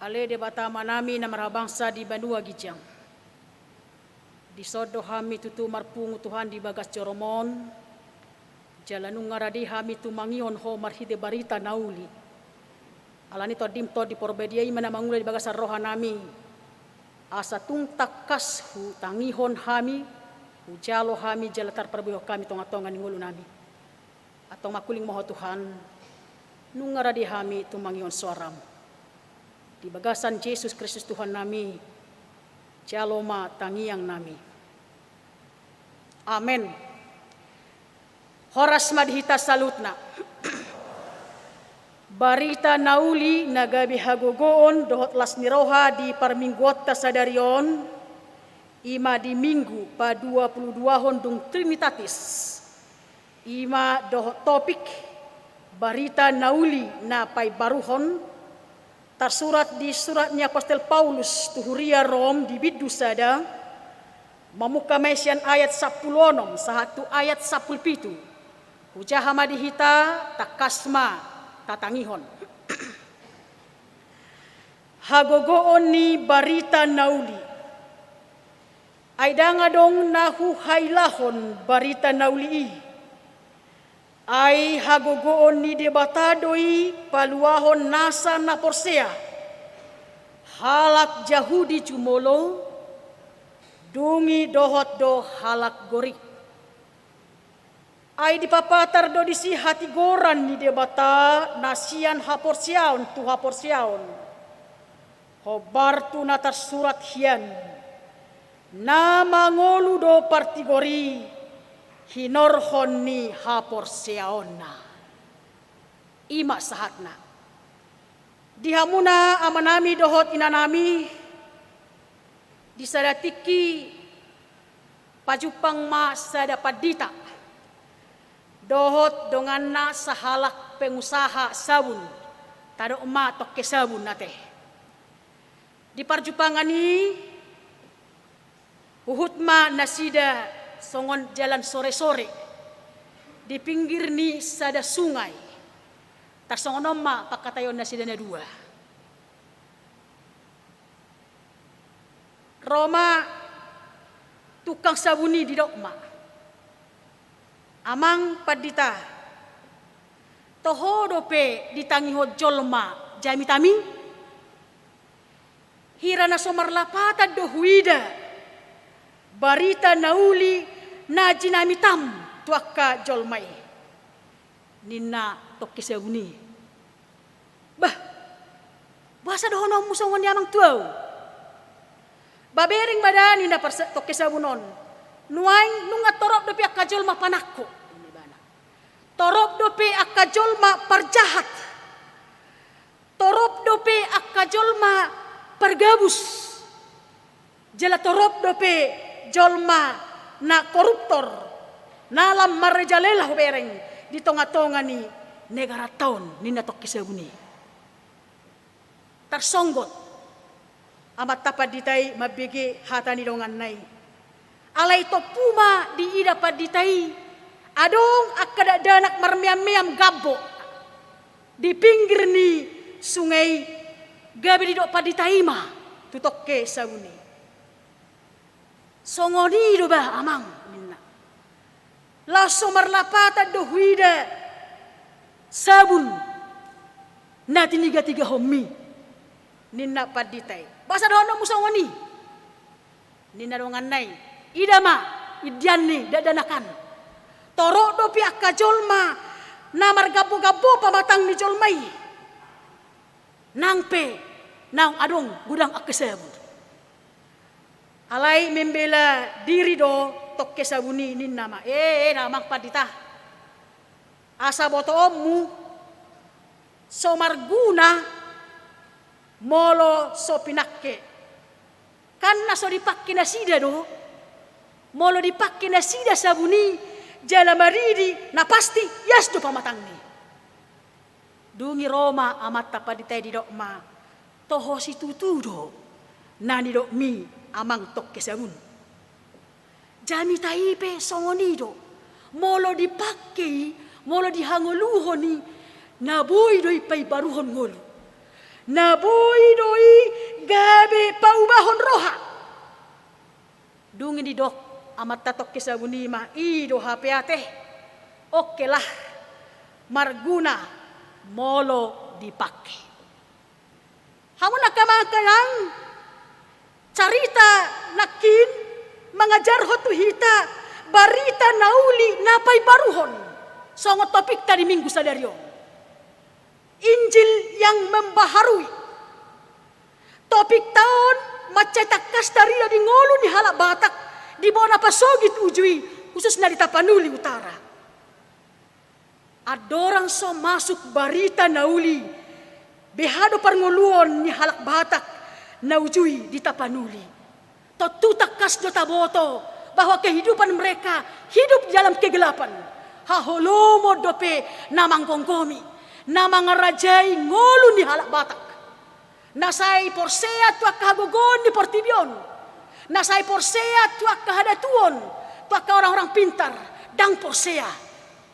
Ale Debata Amanami na marhabangsa di banua ginjang. Dison do hami tutu marpungu Tuhan di bagas joroMon, jala nunga rade hami tumangihon Ho marhite barita na uli. Alani i TondiM Tondi Porbadia i ma na mangula di bagasan rohanami, asa tung tangkas hutangihon hami, hujalo hami jala tarparbuehon hami tongatonga ni ngolunami. Antong mangkuling ma Ho Tuhan, nunga rade hami tumangihon soaraM. Di bagasan Jesus Kristus Tuhannami, jalo ma tangiangnami. Amen. Horas ma di hita saluhutna. Barita na uli na gabe hagogoon dohot las ni roha di parmingguonta sadari on, i ma di Minggu paduapuluduahon dung Trinitatis. I ma dohot topik, barita na uli na paimbaruhon, tarsurat di surat ni apostel Paulus tu huria Rom di bindu sada, mamungka ma i sian ayat sampulu onom sahat tu ayat sampulu pitu. Hujaha ma di hita, tangkas ma tatangihon. Hagogoon ni barita na uli. Ai ndang adong na huhailahon barita na uli i. Ai hagogoon ni Debata do i paluahon nasa na porsea, halak Jahudi jumolo, dung i dohot do halak Gorik. Ai dipapatar do disi hatigoran ni Debata na sian haporseaon tu haporseaon, hombar tu na tarsurat hian: Na mangolu do partigor i hinorhon ni haporseaonna. I ma sahatna. Di hamuna amanami dohot inanami, di sada tingki pajumpang ma sada pandita dohot donganna sahalak pengusaha sabun, tadok ma tongke sabun ate. Di parjumpangan i, huhut ma nasida songon jalan sore-sore di pinggir ni sada sungai. Tarsongon on ma pangkataion nasida na dua. Ro ma tukang sabun i, didok ma: Amang pandita, toho dope ditangihon jolma jamitami? Hira na so marlapatan do huida barita na uli na jinamitam tu angka jolma i, ninna tongke sabun i. Bah, boasa dohononmu songon i amang tu ahu? Ba bereng ma da, ninna parsa-, tongke sabun on. Nuaeng nunga torop dope angka jolma panangko, ninna ibana. Torop dope angka jolma parjahat. Torop dope angka jolma pargabus. Jala torop dope jolma na koruptor, na lam marrajalela hubereng di tongatonga ni negaranta on, ninna tongke sabun i. Tarsonggot amanta pandita i mambege hata ni donganna i. Alai tompu ma diida pandita i adong angka dakdanak marmeammeam gambo di pinggir ni sungai i, gabe didok pandita i ma tu tongke sabun i: Songon i do bah, amang, ninna. Laos so marlapatan do huida sabun na tinigatigahonmi, ninna pandita i. Boasa dohononmu songon i? Ninna donganna i, ida ma, indianni dakdanak an. Torop dope angka jolma na margambogambo pamatang ni jolma i. Nang pe naung adong godang angka sabun. Alai membela diri do tongke sabun i, ninna ma. E, e, damang pandita. Asa botoonmu, so marguna molo so pinangke. Kan na so dipangke nasida do. Molo dipangke nasida sabun i jala maridi, na pasti ias do pamatangni. Dung i ro ma amanta pandita i, didok ma, toho situtu do na nidokmi amang tongke sabun. Jamita i pe songon i do. Molo dipangke i, molo dihangoluhon i, na boi do i paimbaruhon ngolu. Na boi do i gabe paubahon roha. Dung i didok amanta tongke sabun i ma, i do hape ate. Oke lah, marguna molo dipangke. Hamu angka amang inang, carita nangkin mangajarhon tu hita barita na uli na paimbaruhon. Songon topikta di minggu sadari on, Injil yang membaharui. Topikta on mansai tangkas tarida di ngolu ni halak Batak di bona pasogit uju i, khususna di Tapanuli Utara. Andorang so masuk barita na uli, beha do parngoluon ni halak Batak na uju i di Tapanuli. Tontu tangkas do taboto bahwa kehidupan mereka hidup di dalam kegelapan. Haholomon dope na manggomgomi, na mangarajai ngolu ni halak Batak. Na sai porsea tu angka hagogoon ni portibi on, na sai porsea tu angka hadatuon, tu angka orang-orang pintar, ndang porsea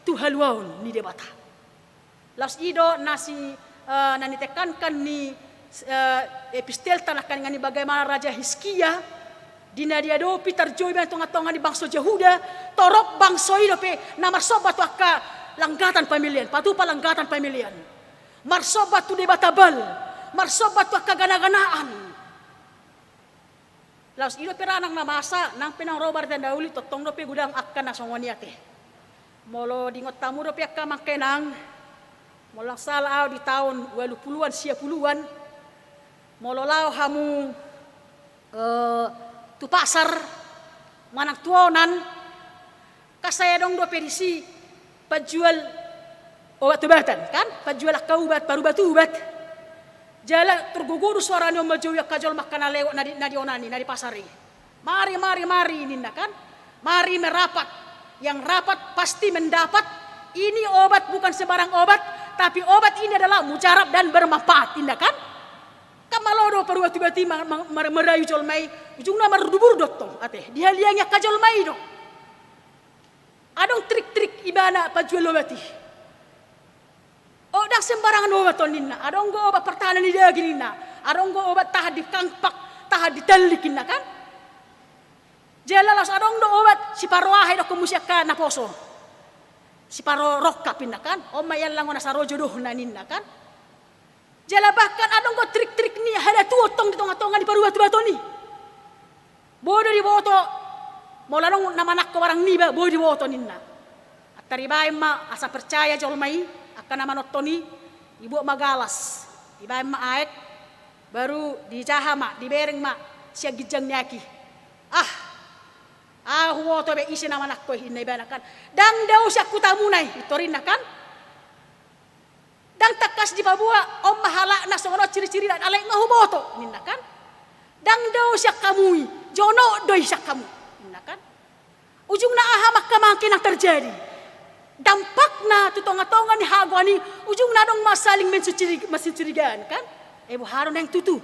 tu haluaon ni Debata. Laos i do na si, eh, na nitekankan ni, eh, epistelta nangkaningan i, bagaimana Raja Hizkia di na diadopi tarjou i di tongatonga ni bangso Jahuda, torop bangso i dope na marsomba tu angka langgatan pamelean, patupa langgatan pamelean. Marsomba tu debata Baal, marsomba tu angka ganaganaan. Laos i dope ra nang na masa, nang pe naung ro barita na uli, tongtong dope godang angka na songon i ate. Molo diingot hamu dope angka amang inang, molo ndang sala au di taon ualu puluan, sia puluan, molo laho hamu, eh, tu pasar manang tu onan, kan sai adong dope disi panjual obat-obatan, kan? Panjual angka ubat, parubat-ubat. Jala tor gogo do suara ni on manjouhi angka jolma angka na lewat na di, na di onan i, na di pasar i. Mari, mari, mari, ninna, kan? Mari merapat. Yang rapat pasti mendapat. Ini obat bukan sembarang obat, tapi obat ini adalah mujarab dan bermanfaat, ninna, kan? Kan malo do parubat-ubat i ma-, ma-, mar-, marayu jolma i, ujungna marudubur do tong ate. Dihaliangi angka jolma i do. Adong trik-trik ibana panjual obat i. O, ndang sembarangan obat on, ninna. Adong do obat partahanan ni daging, ninna. Adong do obat tahan di kampak, tahan di tallik, ninna, kan? Jala laos adong do obat siparo aha, idokkon muse angka naposo. Siparo rongkap, ninna, kan? On ma i allangon asa ro jodohna, ninna, kan? Jala bahkan adong do trik-trik ni hadatuon tong di tongatonga ni parubat-ubaton i. Boi do diboto, molo adong na manangko barang niba, boi diboto, ninna. Antar dibaen ma asa percaya jolma i, angka na manonton i, dibuat ma galas, dibaen ma aek, baru dijaha ma, dibereng ma sian ginjang ni aek i. Ah, ahu huboto be ise na manangko i, ninna ibana, kan. Ndang dao sian hutamuna i, ninna, kan. Ndang tangkas dipaboa, on ma halakna songon on ciri-cirina, alai nga huboto, ninna, kan. Ndang dao sian hamu i, jonok do i sian hamu, ninna, kan. Ujungna aha ma angka amang inang terjadi? Dampakna tu tongatonga ni hagoan i, ujungna adong ma saling mencuri-, mencurigaan, kan. E, boha do na naeng tutu?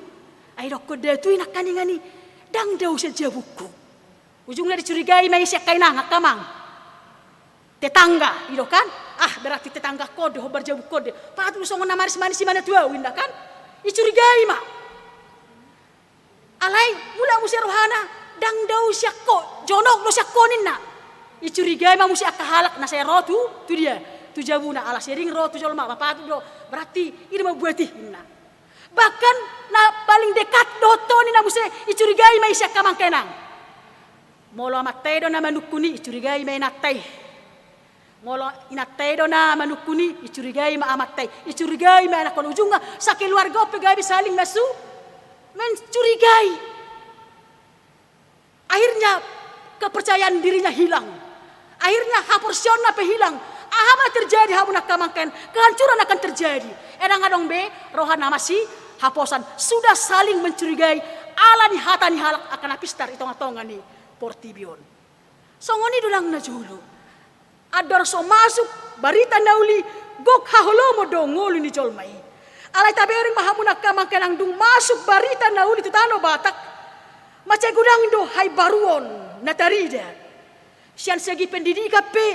Ai didokkon datu i nangkaningan i, ndang dao sian jabungku. Ujungna dicurigai ma i sian angka inang, angka amang. Tetangga, i do, kan? Ah, berarti tetangga konde, hombar jabung konde. Patut songon na manis-manis ibana tu au, ninna, kan? Dicurigai ma. Alai mulak muse rohana, ndang dao sian ho, jonok do sian ho, ninna. Icurigai ma muse angka halak na sai ro tu, tu dia, tu jabuna, ala sering ro tu jolma, mapatut do, berarti i do mambuat i, ninna. Bahkan na paling dekat dohot on i na muse icurigai ma i sian angka amang inang. Molo amanta i do na manungkun i, icurigai ma inanta i. Molo inanta i do na manungkun i, icurigai ma amanta i, icurigai ma anakkon, ujungna sakeluarga on pe gabe saling mansu-, mencurigai. Akhirnya kepercayaan dirinya hilang. Akhirnya haporseaonna pe hilang. Aha ma terjadi, hamu angka amang inang? Kehancuran akan terjadi. Ndang adong be roha na masihaposan. Sudah saling mencurigai ala ni hata ni halak angka na pistar di tonga-tonga ni portibi on. Songon i do nang na jolo. Andor so masuk barita na uli, gok haholomon do ngolu ni jolma i. Alai tabereng ma hamu angka amang inang, dung masuk barita na uli tu tano Batak, mansai godang do haimbaruon na tarida. Sian segi pendidikan pe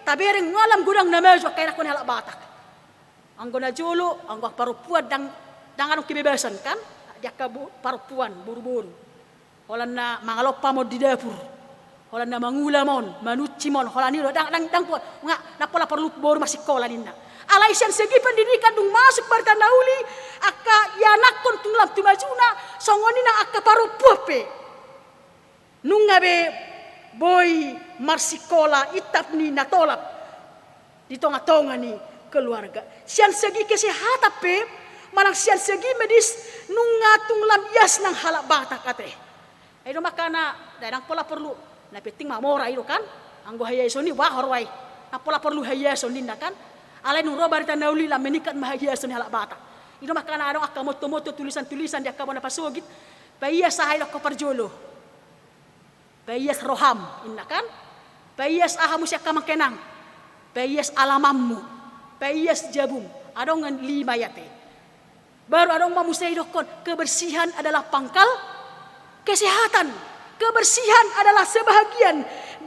tabereng nunga lam godang na maju angka ianakkon ni halak Batak. Anggo na jolo, anggo parompuan ndang, ndang adong kebebasan kan, di angka bo-, parompuan, boru-boru. Holan na mangalompa ma on di dapur, holan na mangula ma on, manunsi ma on, holan i do, ndang, ndang, ndang po-, nga, ndang pola porlu boru marsikola ninna. Alai sian segi pendidikan dung masuk barita na uli, angka ianakkon tung lam tu majuna, songon i nang angka parompuan pe. Nunga be boi marsikola intap ni na tolap di tonga-tonga ni keluarga. Sian segi kesehatan pe, manang sian segi medis, nunga tung lam ias nang halak Batak ate. Ai do makana, ndang pola porlu, na penting ma mora i do kan. Anggo haiason i, bah, ro ai. Ndang pola porlu haiason ninna kan. Alai dung ro barita na uli lam meningkat ma haiason ni halak Batak. I do makana adong angka motto-motto, tulisan-tulisan di angka bona pasogit, paias aha i do angka parjolo. Paias roham, ninna kan? Paias aha muse angka amang inang? Paias alamanmu, paias jabum. Adong lima i ate. Baru adong ma muse didokkon, kebersihan adalah pangkal kesehatan. Kebersihan adalah sebahagian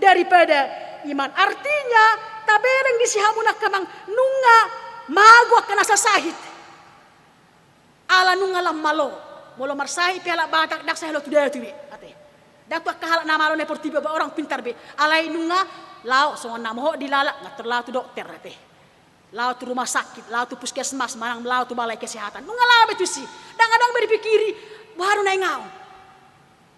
daripada iman. Artinya, tabereng disi hamu angka amang, nunga mago angka na sasahit. Ala nunga lam malo. Molo marsahit pe halak Batak, ndang sai olo tu datu be ate. Ndang tu angka halak na malo na portibi, ba orang pintar be. Alai nunga laho, songon na mohop di lalap, nga tor laho tu dokter ate. Laho tu rumah sakit, laho tu puskesmas, manang laho tu balai kesehatan. Nunga laho be tusi. Ndang adong be dipikiri, boha do na ingaon.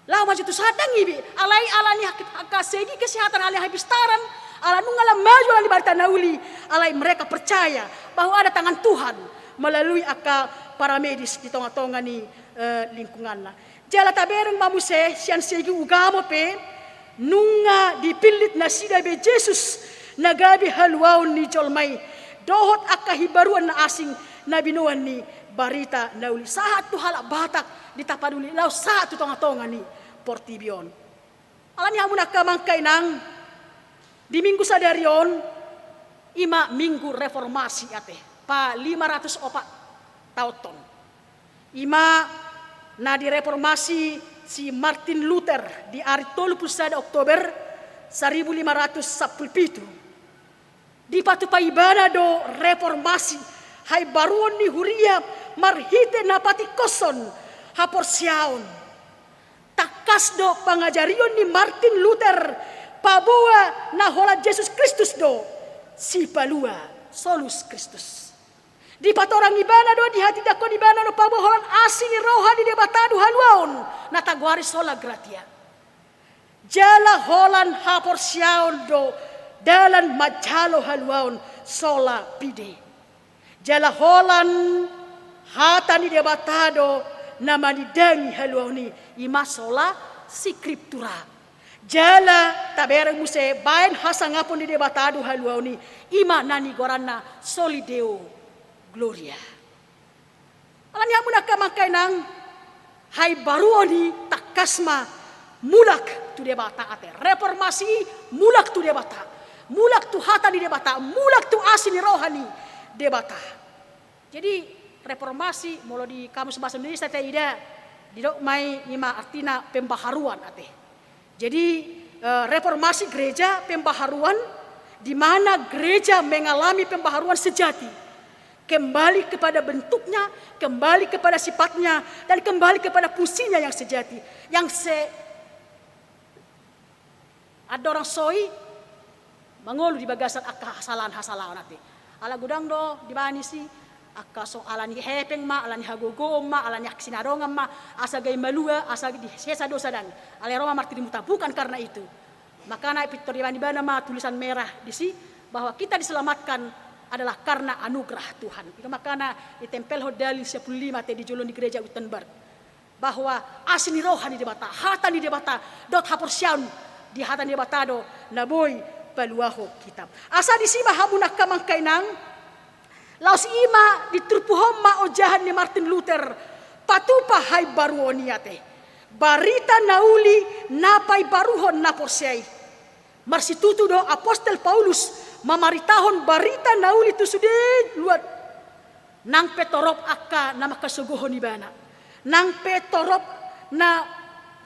Laho maju tu sadang i be, alai ala ni hak-, hak segi kesehatan, ala ni hapistaran, ala nunga lam maju ala ni barita na uli, alai mereka percaya bahwa ada tangan Tuhan melalui angka para medis di tonga-tonga ni, eh, lingkunganna. Jala tabereng ma muse sian segi ugamo pe, nunga dipillit nasida be Jesus na gabe haluaon ni jolma i, dohot angka himbaruan na asing na binoan ni barita na uli. Sahat tu halak Batak di Tapanuli, laho sahat tu tonga-tonga ni portibi on. Ala ni hamu angka amang inang, di minggu sadari on, i ma minggu reformasi ate, pa lima ratus opat taon on. I ma na direformasi si Martin Luther di ari tolu pulu sada Oktober saribu lima ratus sampulu pitu. Dipatupa ibana do reformasi, haimbaruon ni huria marhite na patingkoshon haporseaon. Tangkas do pangajarion ni Martin Luther, paboa na holan Jesus Kristus do Sipalua, Solus Christus. Dipatorang ibana do, dihatindangkon ibana do paboa holan asi ni roha ni Debata do haluaon, na tagoari sola gratia. Jala holan haporseaon do dalan manjalo haluaon, sola fide. Jala holan hata ni Debata do na manindangi haluaon i, i ma sola scriptura. Jala tabereng muse baen hasangapon ni Debata do haluaon i, i ma na nigoaranna soli Deo Gloria. Ala ni hamu angka amang inang, haimbaruon i tangkas ma mulak tu Debata ate. Reformasi i mulak tu Debata, mulak tu hata ni Debata, mulak tu asi ni roha ni Debata. Jadi reformasi, molo di Kamus Bahasa Indonesia taida, didok ma i, i ma artina pembaharuan ate. Jadi, eh, reformasi gereja, pembaharuan, di mana gereja mengalami pembaharuan sejati, kembali kepada bentuknya, kembali kepada sifatnya, dan kembali kepada fungsinya yang sejati, yang se-, andorang so i, mangolu di bagasan angka hasalahan-hasalahan ate. Ala godang do dibani si, angka so ala ni hepeng ma, ala ni hagogoon ma, ala ni angka sinadongan ma, asa gabe malua, asa disesa dosa dang. Alai ro ma martirimutan, bukan karena itu. Makana pintor dibani ibana ma tulisan merah disi, bahwa kita diselamatkan adalah karena anugerah Tuhan. Itu makana ditempelhon dalil sampulu lima ate di jolo ni gereja Wittenberg, bahwa asi ni roha ni Debata, hata ni Debata, dohot haporseaon di hata ni Debata do na boi paluahon hita. Asa disi ma hamu angka amang inang, laos i ma diturpuhon ma ojahan ni Martin Luther, patupa haimbaruon i ate. Barita na uli na paimbaruhon na porsea i. Marsitutu do apostel Paulus mamaritahon barita na uli tu sude luat. Nang pe torop angka na mangkasogohon ibana, nang pe torop na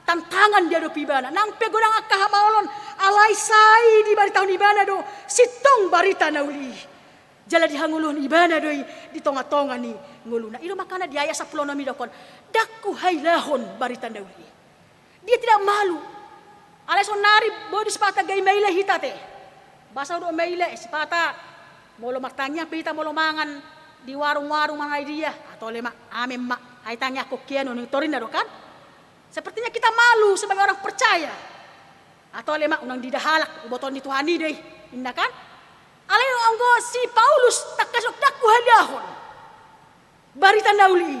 tantangan diadopi ibana, nang pe godang angka hamaolon, alai sai dibaritahon ibana do sintong barita na uli i. Jala dihangoluhon ibana do i di tonga-tonga ni ngoluna. I do makana di ayat sampulu onom i didok, ndang huhailahon barita na uli i. Dia tidak malu. Alai saonari boi do sipata gabe maila hita ate. Boasa do maila, eh, sipata molo martangiang pe hita molo mangan di warung-warung manang i dia, atau le ma, amen ma, ai tangiangkon hian on, ninna torinna do kan. Sepertinya kita malu sebagai orang percaya. Atau le ma, unang diida halak, ibotohon ni Tuhan i do i, ninna kan. Alai anggo si Paulus tangkas do ndang huhailahon barita na uli i.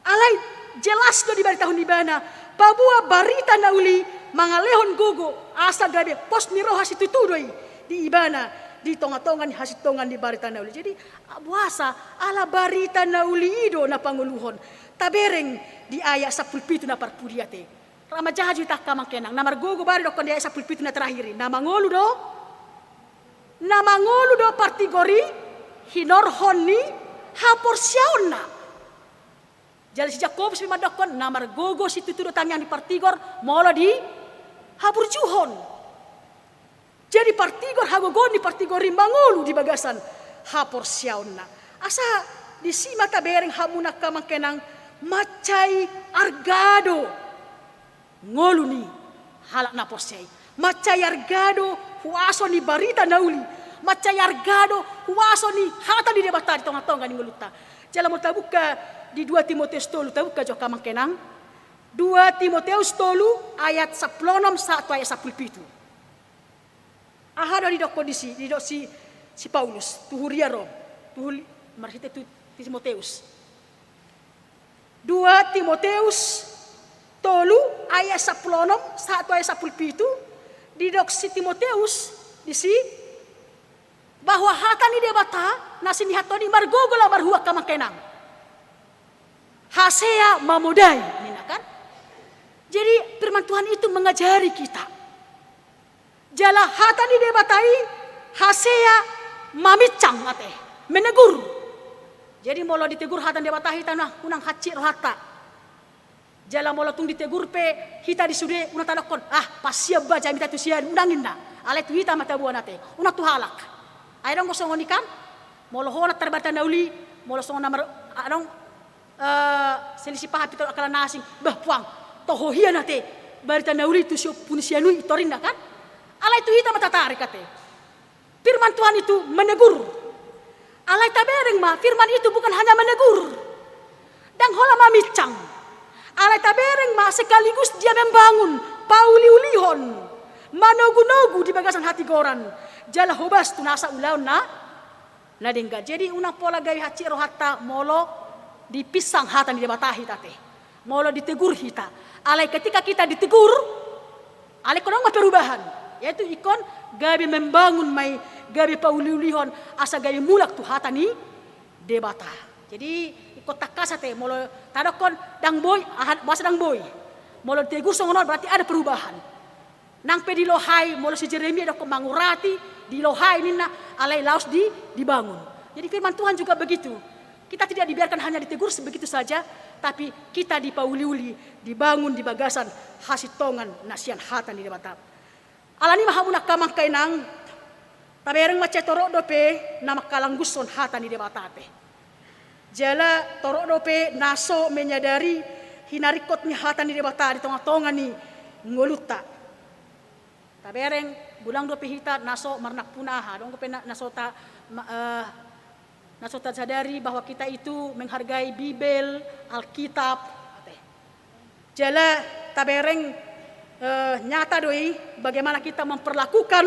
Alai jelas do dibaritahon ibana, paboa barita na uli mangalehon gogo, asa gabe pos ni roha situtu do i di ibana di tonga-tonga ni hasintongan ni barita na uli. Jadi, boasa, ala barita na uli i do na pangoluhon. Tabereng di ayat sampulu pitu na parpudi ate. Ra manjaha jo hita angka amang inang, na margogo bari dokkon di ayat sampulu pitu na terakhir i, na mangolu do, na mangolu do partigor i hinorhon ni haporseaonna. Jala si Jakobus pe mandokkon, na margogo situtu do tangiang ni partigor molo dihaburjuhon. Jadi partigor, hagogoon ni partigor i mangolu di bagasan haporseaonna. Asa disi ma tabereng hamu angka amang inang, mansai arga do ngolu ni halak na porsea i. Mansai arga do huaso ni barita na uli. Mansai arga do huaso ni hata ni Debata di tonga-tonga ni ngolunta. Jala molo tabuka di dua Timoteus tolu, tabuka jo angka amang inang. Dua Timoteus tolu ayat sampulu onom sahat tu ayat sampulu pitu. Aha do didokkon disi, didok si, si Paulus tu huria Rom, tu huli-, marhite tu Timoteus. Dua Timoteus tolu ayat sampulu onom sahat tu ayat sampulu pitu, didok si Timoteus disi, bahwa hata ni Debata na sinihathon i margogo laho marhua angka amang inang. Hasea mamodai, ninna kan? Jadi firman Tuhan itu mengajari kita. Jala hata ni Debata i hasea maminsang ate, menegur. Jadi molo ditegur hata ni Debata hita, nah, unang hansit rohanta. Jala molo tung ditegur pe hita di sude, unang tadokkon, ah, pas sian ba jamita tu sian, unang ninna. Alai tu hita ma taboan ate, unang tu halak. Ai adong do songon i kan? Molo ho na tarbarita na uli, molo songon na mar-, adong, eh, selisih paham pintor angka na asing, bah puang, toho hian ate barita na uli tu si ompu ni si anu i, torinna kan? Alai tu hita ma tatarik ate. Firman Tuhan itu menegur. Alai tabereng ma, firman itu bukan hanya menegur. Ndang holan maminsang. Alai tabereng ma sekaligus dia membangun, pauliulihon, manogunogu di bagasan hatigoran. Jala hobas tu nasa ulaon na, na denggan. Jadi unang pola gabe hansit rohanta molo dipinsang hata ni Debata hita ate. Molo ditegur hita. Alai ketika kita ditegur, alai ingkon adong ma perubahan, yaitu ingkon gabe membangun ma i, gabe pauliulihon, asa gabe mulak tu hata ni Debata. Jadi ingkon tangkas ate, molo tadokkon ndang boi, aha, boasa ndang boi. Molo ditegur songon on berarti ada perubahan. Nang pe dilohai, molo si Jeremia dokkon mangurati, dilohai ninna, alai laos di, dibangun. Jadi firman Tuhan juga begitu. Kita tidak dibiarkan hanya ditegur sebegitu saja, tapi kita dipauliuli, dibangun di bagasan hasintongan na sian hata ni Debata. Alani i ma hamu angka amang inang, tabereng mansai torop dope na mangkalanggushon hata ni Debata ate. Jala torop dope na so menyadari hinaringkot ni hata ni Debata di tongatonga ni ngolunta. Tabereng godang dope hita na so marnampunai, adong dope na, na so ta, ma, eh, na so tasadari bahwa kita itu menghargai Bibel, Alkitab, ate. Jala tabereng, eh, nyata do i bagaimana kita memperlakukan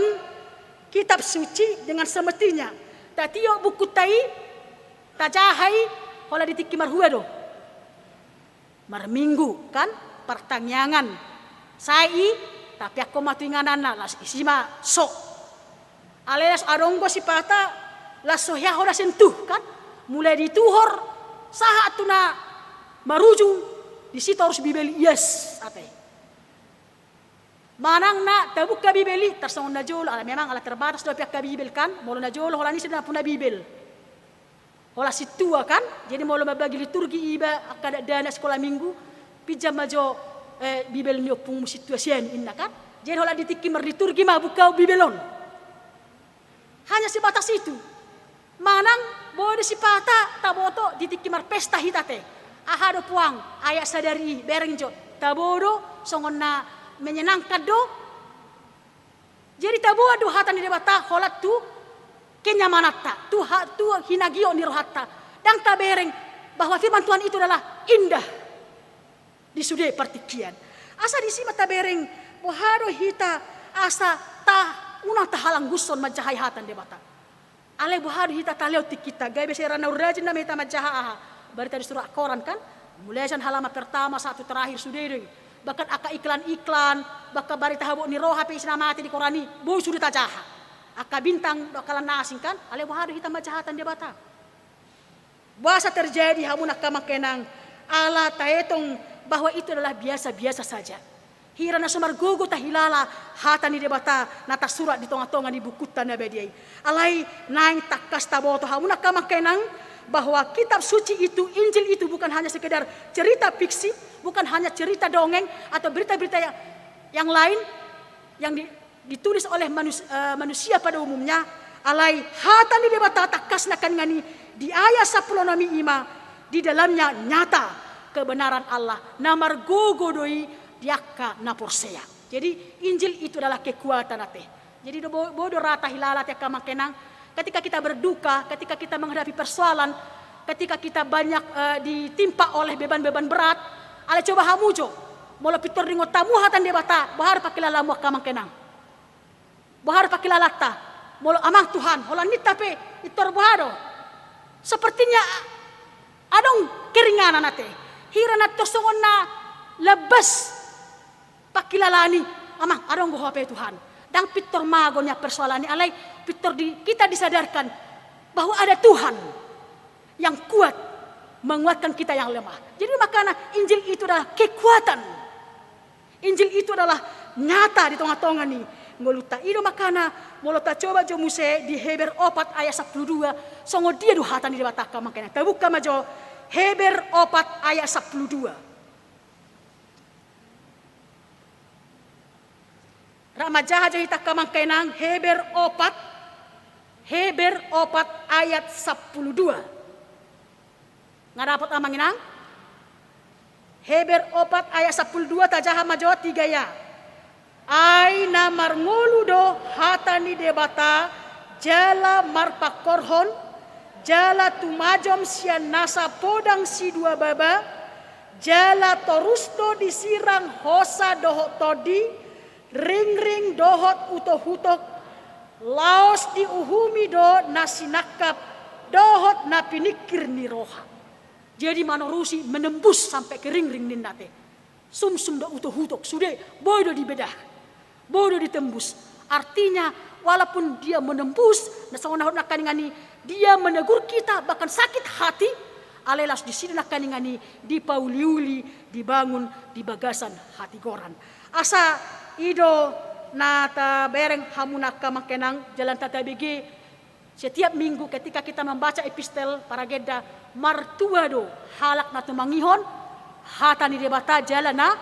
kitab suci dengan semestinya. Tatiop bukunta i, tajaha i, holan di tingki marhua do. Marminggu, kan? Partangiangan. Sae i, tapeakkon ma tu ingananna, laos disi ma so. Alai laos adong do sipata, laos so hea holan sian tuhu, kan? Mulai di tuhor, sahat tu na marujung, disi torus Bibel ias, ate. Manang na tabuka Bibel i, tarsongon na jolo, ala memang ala terbatas dope angka Bibel, kan? Molo na jolo, holan i sude na puna Bibel. Holan sintua, kan? Jadi molo mambagi liturgi iba angka dakdanak sikola minggu, pinjam ma jo, eh, Bibel ni ompungmu sintua sian i, inna, kan? Jadi holan di tingki marliturgi ma buka Bibel on. Hanya sebatas itu. Manang boi do sipata taboto di tingki marpesta hita, ate. Aha do puang, ayat sadari i, bereng jo. Tabo do, songon na menyenangkan do. Jadi taboan do hata ni Debata holan tu kenyamananta, tu ha-, tu hinagiot ni rohanta. Ndang tabereng bahwa firman Tuhan itu adalah indah di sude partingkian. Asa disi ma tabereng, boha do hita asa ta, unang tahalanggushon manjahai hata ni Debata. Alai boha do hita talehon tingkinta, gabe sera na rajin nama hita manjaha aha? Barita di surat koran, kan? Mulai sian halaman pertama sahat tu terakhir sude do i. Bahkan angka iklan-iklan, bahkan barita habot ni roha pe isi na mate di koran i, boi sude tajaha. Angka bintang do angka lan na asing, kan? Alai boha do hita manjaha hata ni Debata? Boasa terjadi hamu angka amang inang, ala taetong bahwa itu adalah biasa-biasa saja. Hira na so margogo tahilala hata ni Debata na tarsurat di tonga-tonga ni bukunta na badia i. Alai naeng tangkas taboto hamu angka amang inang bahwa kitab suci itu, Injil itu bukan hanya sekedar cerita fiksi, bukan hanya cerita dongeng atau berita-berita yang, yang lain yang di, ditulis oleh manus-, eh, manusia pada umumnya, alai hata ni Debata tangkas nangkaningan i di ayat sampulu onom i, ima di dalamnya nyata kebenaran Allah, na margogo do i di angka na porsea. Jadi Injil itu adalah kekuatan, ate. Jadi do bo-, boi do ra tahilala, ate, angka amang inang, ketika kita berduka, ketika kita menghadapi persoalan, ketika kita banyak, eh, ditimpa oleh beban-beban berat, alai coba hamu jo, molo pintor diingot hamu hata ni Debata, boha do pangkilalamu angka amang inang? Boha do pangkilalanta? Molo Amang Tuhan, holan ninta pe pintor boha do? Sepertinya adong keringanan, ate. Hira na torus songon na lambas pangkilalaan i, Amang, adong do Ho pe Tuhan. Ndang pintor mago nian persoalan i, alai pintor di, kita disadarkan bahwa ada Tuhan yang kuat menguatkan kita yang lemah. Jadi makana Injil itu adalah kekuatan. Injil itu adalah nyata di tonga-tonga ni ngolunta. I do makana molo tacoba jo muse di Heber opat ayat sampulu dua, songon dia do hata ni Debata angka amang inang. Tabuka ma jo Heber opat ayat sampulu dua. Ra manjaha jo hita angka amang inang, Heber opat, Heber opat ayat sampulu dua. Nga dapot amang inang? Heber opat ayat sampulu dua, tajaha ma jo, tiga ya. Ai na marngolu do hata ni Debata, jala marpangkorhon, jala tumajom sian nasa podang sidua baba, jala torus do disirang hosa dohot tondi, ringring dohot utok-utok, laos diuhumi do na sinangkap dohot na piningkir ni roha. Jadi manorusi, menembus sampai ke ringring ninna, ate. Sumsum do, utok-utok, sude, boi do dibedah, boi do ditembus. Artinya, walaupun dia menembus, na songon na hot nangkaningan i, dia menegur kita, bahkan sakit hati, alai laos disi do nangkaningan i dipauliuli, dibangun di bagasan hatigoran. Asa i do na tabereng hamu angka amang inang, jala na tabege setiap minggu ketika kita membaca epistel paragenda, martua do halak na tumangihon hata ni Debata jala na,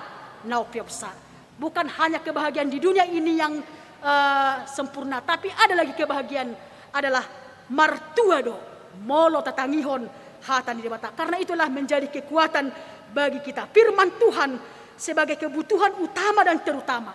na umpeopsa. Bukan hanya kebahagiaan di dunia ini yang, eh, sempurna, tapi ada lagi kebahagiaan adalah martua do molo tatangihon hata ni Debata. Karena itulah menjadi kekuatan bagi kita. Firman Tuhan sebagai kebutuhan utama dan terutama.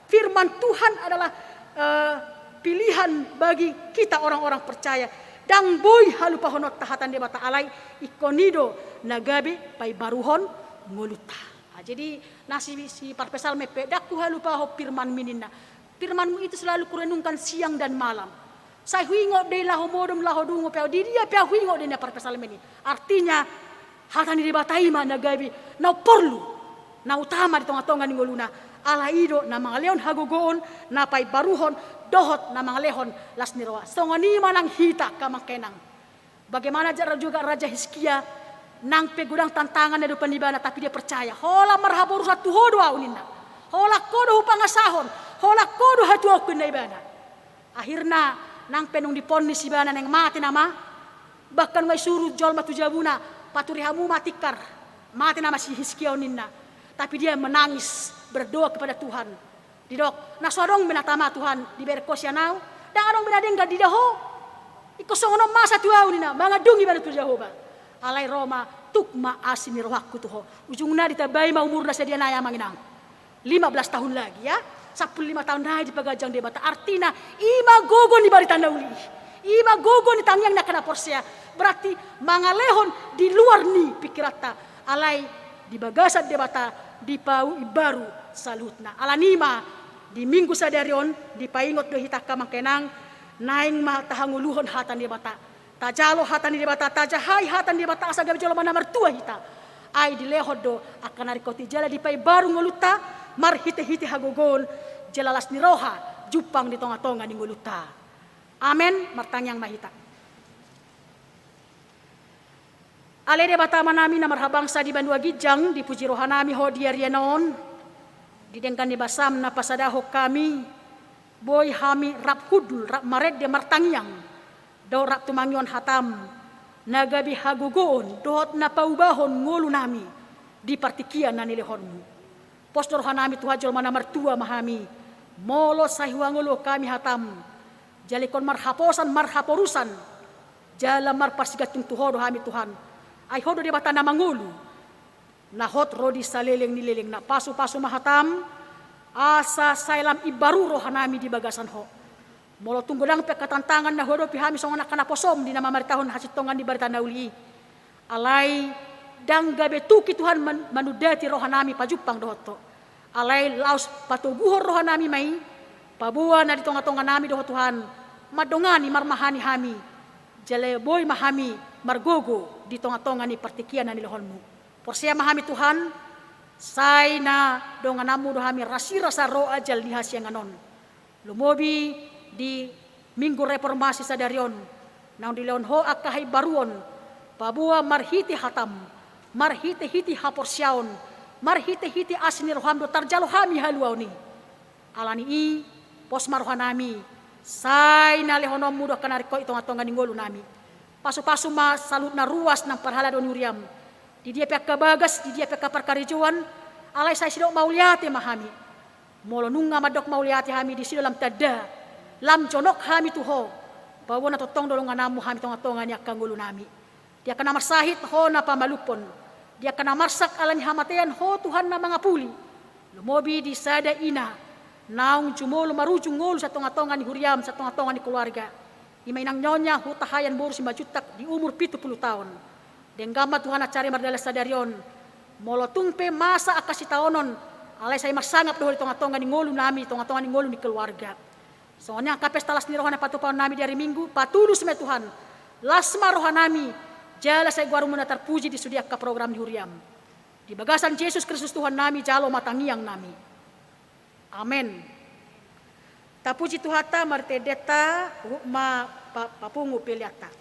Firman Tuhan adalah eh, pilihan bagi kita orang-orang percaya. Ndang boi halupahononta hata ni Debata, alai ingkon i do na gabe paimbaruhon ngolunta. Ah, jadi na si, si parpsalmen pe, "Ndang huhalupahon firman-Mi," ninna. "Firman-Mu itu selalu kurenungkan siang dan malam." Sai huingot do i laho modom, laho dungo pe ahu, di dia pe ahu huingot do i, ninna parpsalmen i. Artinya, hata ni Debata i ma na gabe na umporlu, na utama di tonga-tonga ni ngoluna. Ala i do na mangalehon hagogoon, na paimbaruhon, dohot na mangalehon las ni roha. Songon i ma nang hita angka amang inang. Bagaimana ja-, juga Raja Hizkia, nang pe godang tantangan na diopan ibana, tapi dia percaya. "Holan marhaporusan tu Ho do ahu," ninna. "Holan Ho do hupangasahon, holan Ho do hatuaonku," ninna ibana. Akhirna, nang pe dung diponis ibana, naeng mate nama, bahkan nunga isuru jolma tu jabuna, "Paturi hamu ma tikar, mate nama si Hizkia on," ninna. Tapi dia menangis, berdoa kepada Tuhan. Didok, "Na so adong be na tama, Tuhan, dibereng Ho sian ahu? Ndang adong be na denggan, diida Ho. Ingkon songon on masa tu ahu," ninna, mangandung ibana tu Jahowa. "Alai ro ma, tuk ma asi ni rohangku tu Ho." Ujungna ditambai ma umurna, sadia nai, amang inang. Lima belas tahun lagi, ya. Sampulu lima tahun nai dipaganjang Debata. Artina, i ma gogo ni barita na uli i. I ma gogo ni tangiang ni angka na porsea. Berarti mangalehon di luar ni pikiranta. Alai di bagasan Debata dipaimbaru saluhutna. Alani i ma di Minggu sadari on dipaingot do hita angka amang inang, naeng ma tahangoluhon hata ni Debata. Tajalo hata ni Debata, tajahai hata ni Debata asa gabe jolma na martua hita. Ai dilehon do angka na ringkot i jala dipaimbaru ngolunta marhite-hite hagogoon, jala las ni roha jumpang di tonga-tonga ni ngolunta. Amen. Martangiang ma hita. Ale Debata Amanami na marhabangsa di banua ginjang, dipuji rohanami Ho di ari on, di denggan ni basaM na pasadahon hami, boi hami rap hundul, rap marende, martangiang, dohot rap tumangihon hataM, na gabe hagogoon dohot na paubahon ngolunami di partingkian na nilehonMu. Pos do rohanami Tuhan, jolma na martua ma hami, molo sai huhangoluhon hami hataM, jala ingkon marhaposan, marhaporusan, jala marparsigantung tu Ho do hami Tuhan. Ai Ho do Debata na mangolu, na hot ro di saleleng ni lelengna. Pasu-pasu ma hataM, asa sai lam imbaru rohanami di bagasan Ho. Molo tung godang pe angka tantangan na huadopi hami songon angka naposoM di na mamaritahon hasintongan ni barita na uli i, alai ndang gabe tuki Tuhan man-, manundati rohanami pajumpang dohot Ho. Alai laos patoguhon rohanami ma i, paboa na di tonga-tonganami do Ho Tuhan, mandongani, marmahani hami, jala boi ma hami margogo di tonga-tonga ni partingkian na nilehonMu. Porsea ma hami Tuhan, sai na dongananMu do hami rasirasa ro ajal ni hasiangan on. Lumobi di Minggu Reformasi sadari on, naung dilehon Ho angka haimbaruon, paboa marhite hataM, marhite-hite haporseaon, marhite-hite asi ni rohaM do tarjalo hami haluaon i. Alani i, pos ma rohanami, sai na lehononMu do angka na ringkot i tonga-tonga ni ngolunami. Pasu-pasu ma saluhut na ruas nang parhalado ni huriaM. Di dia pe angka bagas, di dia pe angka parkarejoan, alai sai sidok mauliate ma hami. Molo nunga mandok mauliate hami, disi do lam tanda, lam jonok hami tu Ho, paboa na tongtong do dongananMu hami tonga-tonga ni angka ngolunami. Di angka na marsahit Ho na pamalumhon, di angka na marsak ala ni hamatean Ho Tuhan na mangapuli. Lumobi di sada ina naung jumolo marujung ngolu sian tonga-tonga ni huriaM, sian tonga-tonga ni keluarga. I ma inang Nyonya Hutahaean boru Simanjuntak di umur pitu pulu taon. Denggan ma Tuhan acara i mardalan sadari on. Molo tung pe masa angka sitaonon, alai sai marsangap do Ho di tonga-tonga ni ngolunami, tonga-tonga ni ngolu ni keluarga. Songon i angka pesta las ni roha na patupaonnami di ari Minggu, patulus ma i Tuhan. Las ma rohanami, jala sai goarMu na tarpuji di sude angka program ni huriaM. Di bagasan Jesus Kristus Tuhannami, jalo ma tangiangnami. Amen. Tapuji Tuhanta, martendenta, huhut ma pa-, papungu peleanta.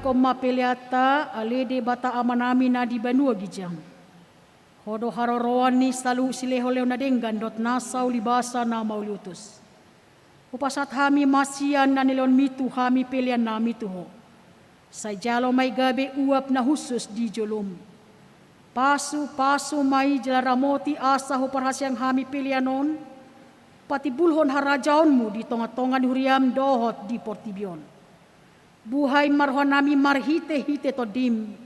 Tangihon ma peleanta, ale Debata Amanami na di banua ginjang. Ho do haroroan ni saluhut silehonlehon na denggan dohot nasa ulibasa na mauliutus. Hupasahat hami ma sian na nilehonmi tu hami peleannami tu Ho. Sai jalo ma i gabe uap na hushus di jolom. Pasupasu ma i jala ramoti asa huparhaseang hami pelean on patimbulhon harajaonmu di tongatonga ni huriam dohot di portibi on. Buhai ma rohanami marhitehite Tondim,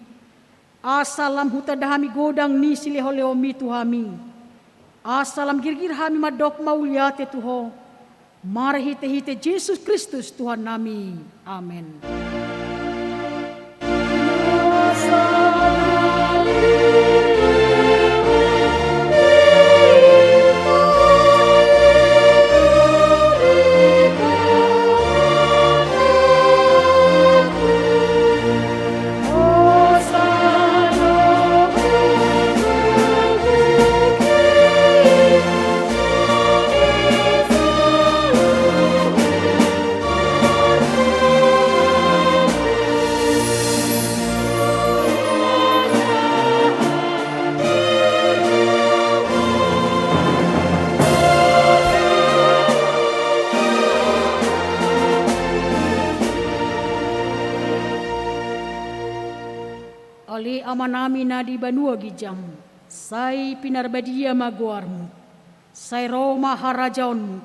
asa lam hutanda hami godang ni silehonlehonmi tu hami, asa lam girgir hami mandok mauliate tu Ho, marhitehite Jesus Kristus Tuhannami. Amen. Ale Amanami na di banua ginjang, sai pinarbadia ma goarmu, sai ro ma harajaonmu,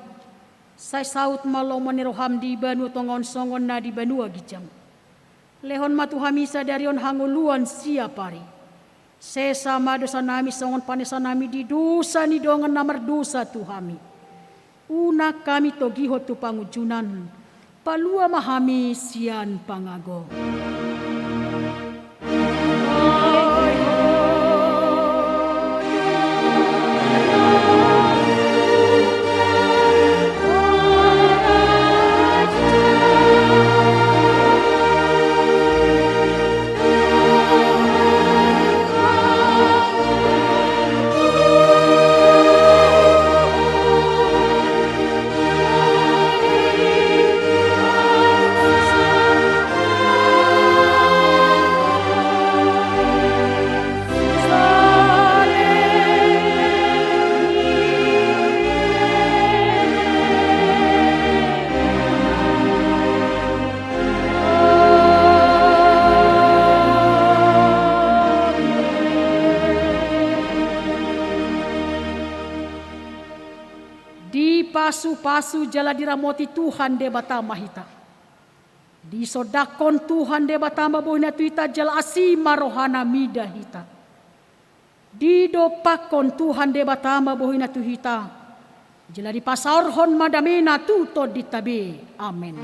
sai saut ma lomo ni roham di banua tonga on songon na di banua ginjang. Lehon ma tu hami sadari on hangoluan siapari. Sesa ma dosanami songon panesanami di dosa ni dongan na mardosa tu hami. Unang hami togihon tu pangunjunan, palua ma hami sian pangago. Dipasupasu jala diramoti Tuhan Debata ma hita. Disondangkon Tuhan Debata ma bohina tu hita jala asi ma rohana mida hita. Didompakkon Tuhan Debata ma bohina tu hita, jala dipasaorhon ma damena tu tondinta be. Amen.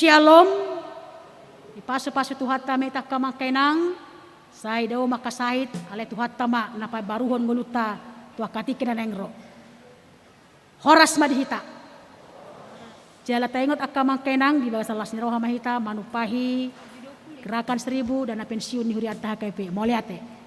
Syalom. Dipasupasu Tuhanta ma hita angka amang inang, sai dao ma angka sahit, alai Tuhanta ma na pabaruhon ngolunta tu angka tingki na naeng ro. Horas ma di hita. Jala taingot angka amang inang, di bagasan las ni roha ma hita manumpahi Gerakan Seribu dana pensiun ni hurianta H K P. Mauliate.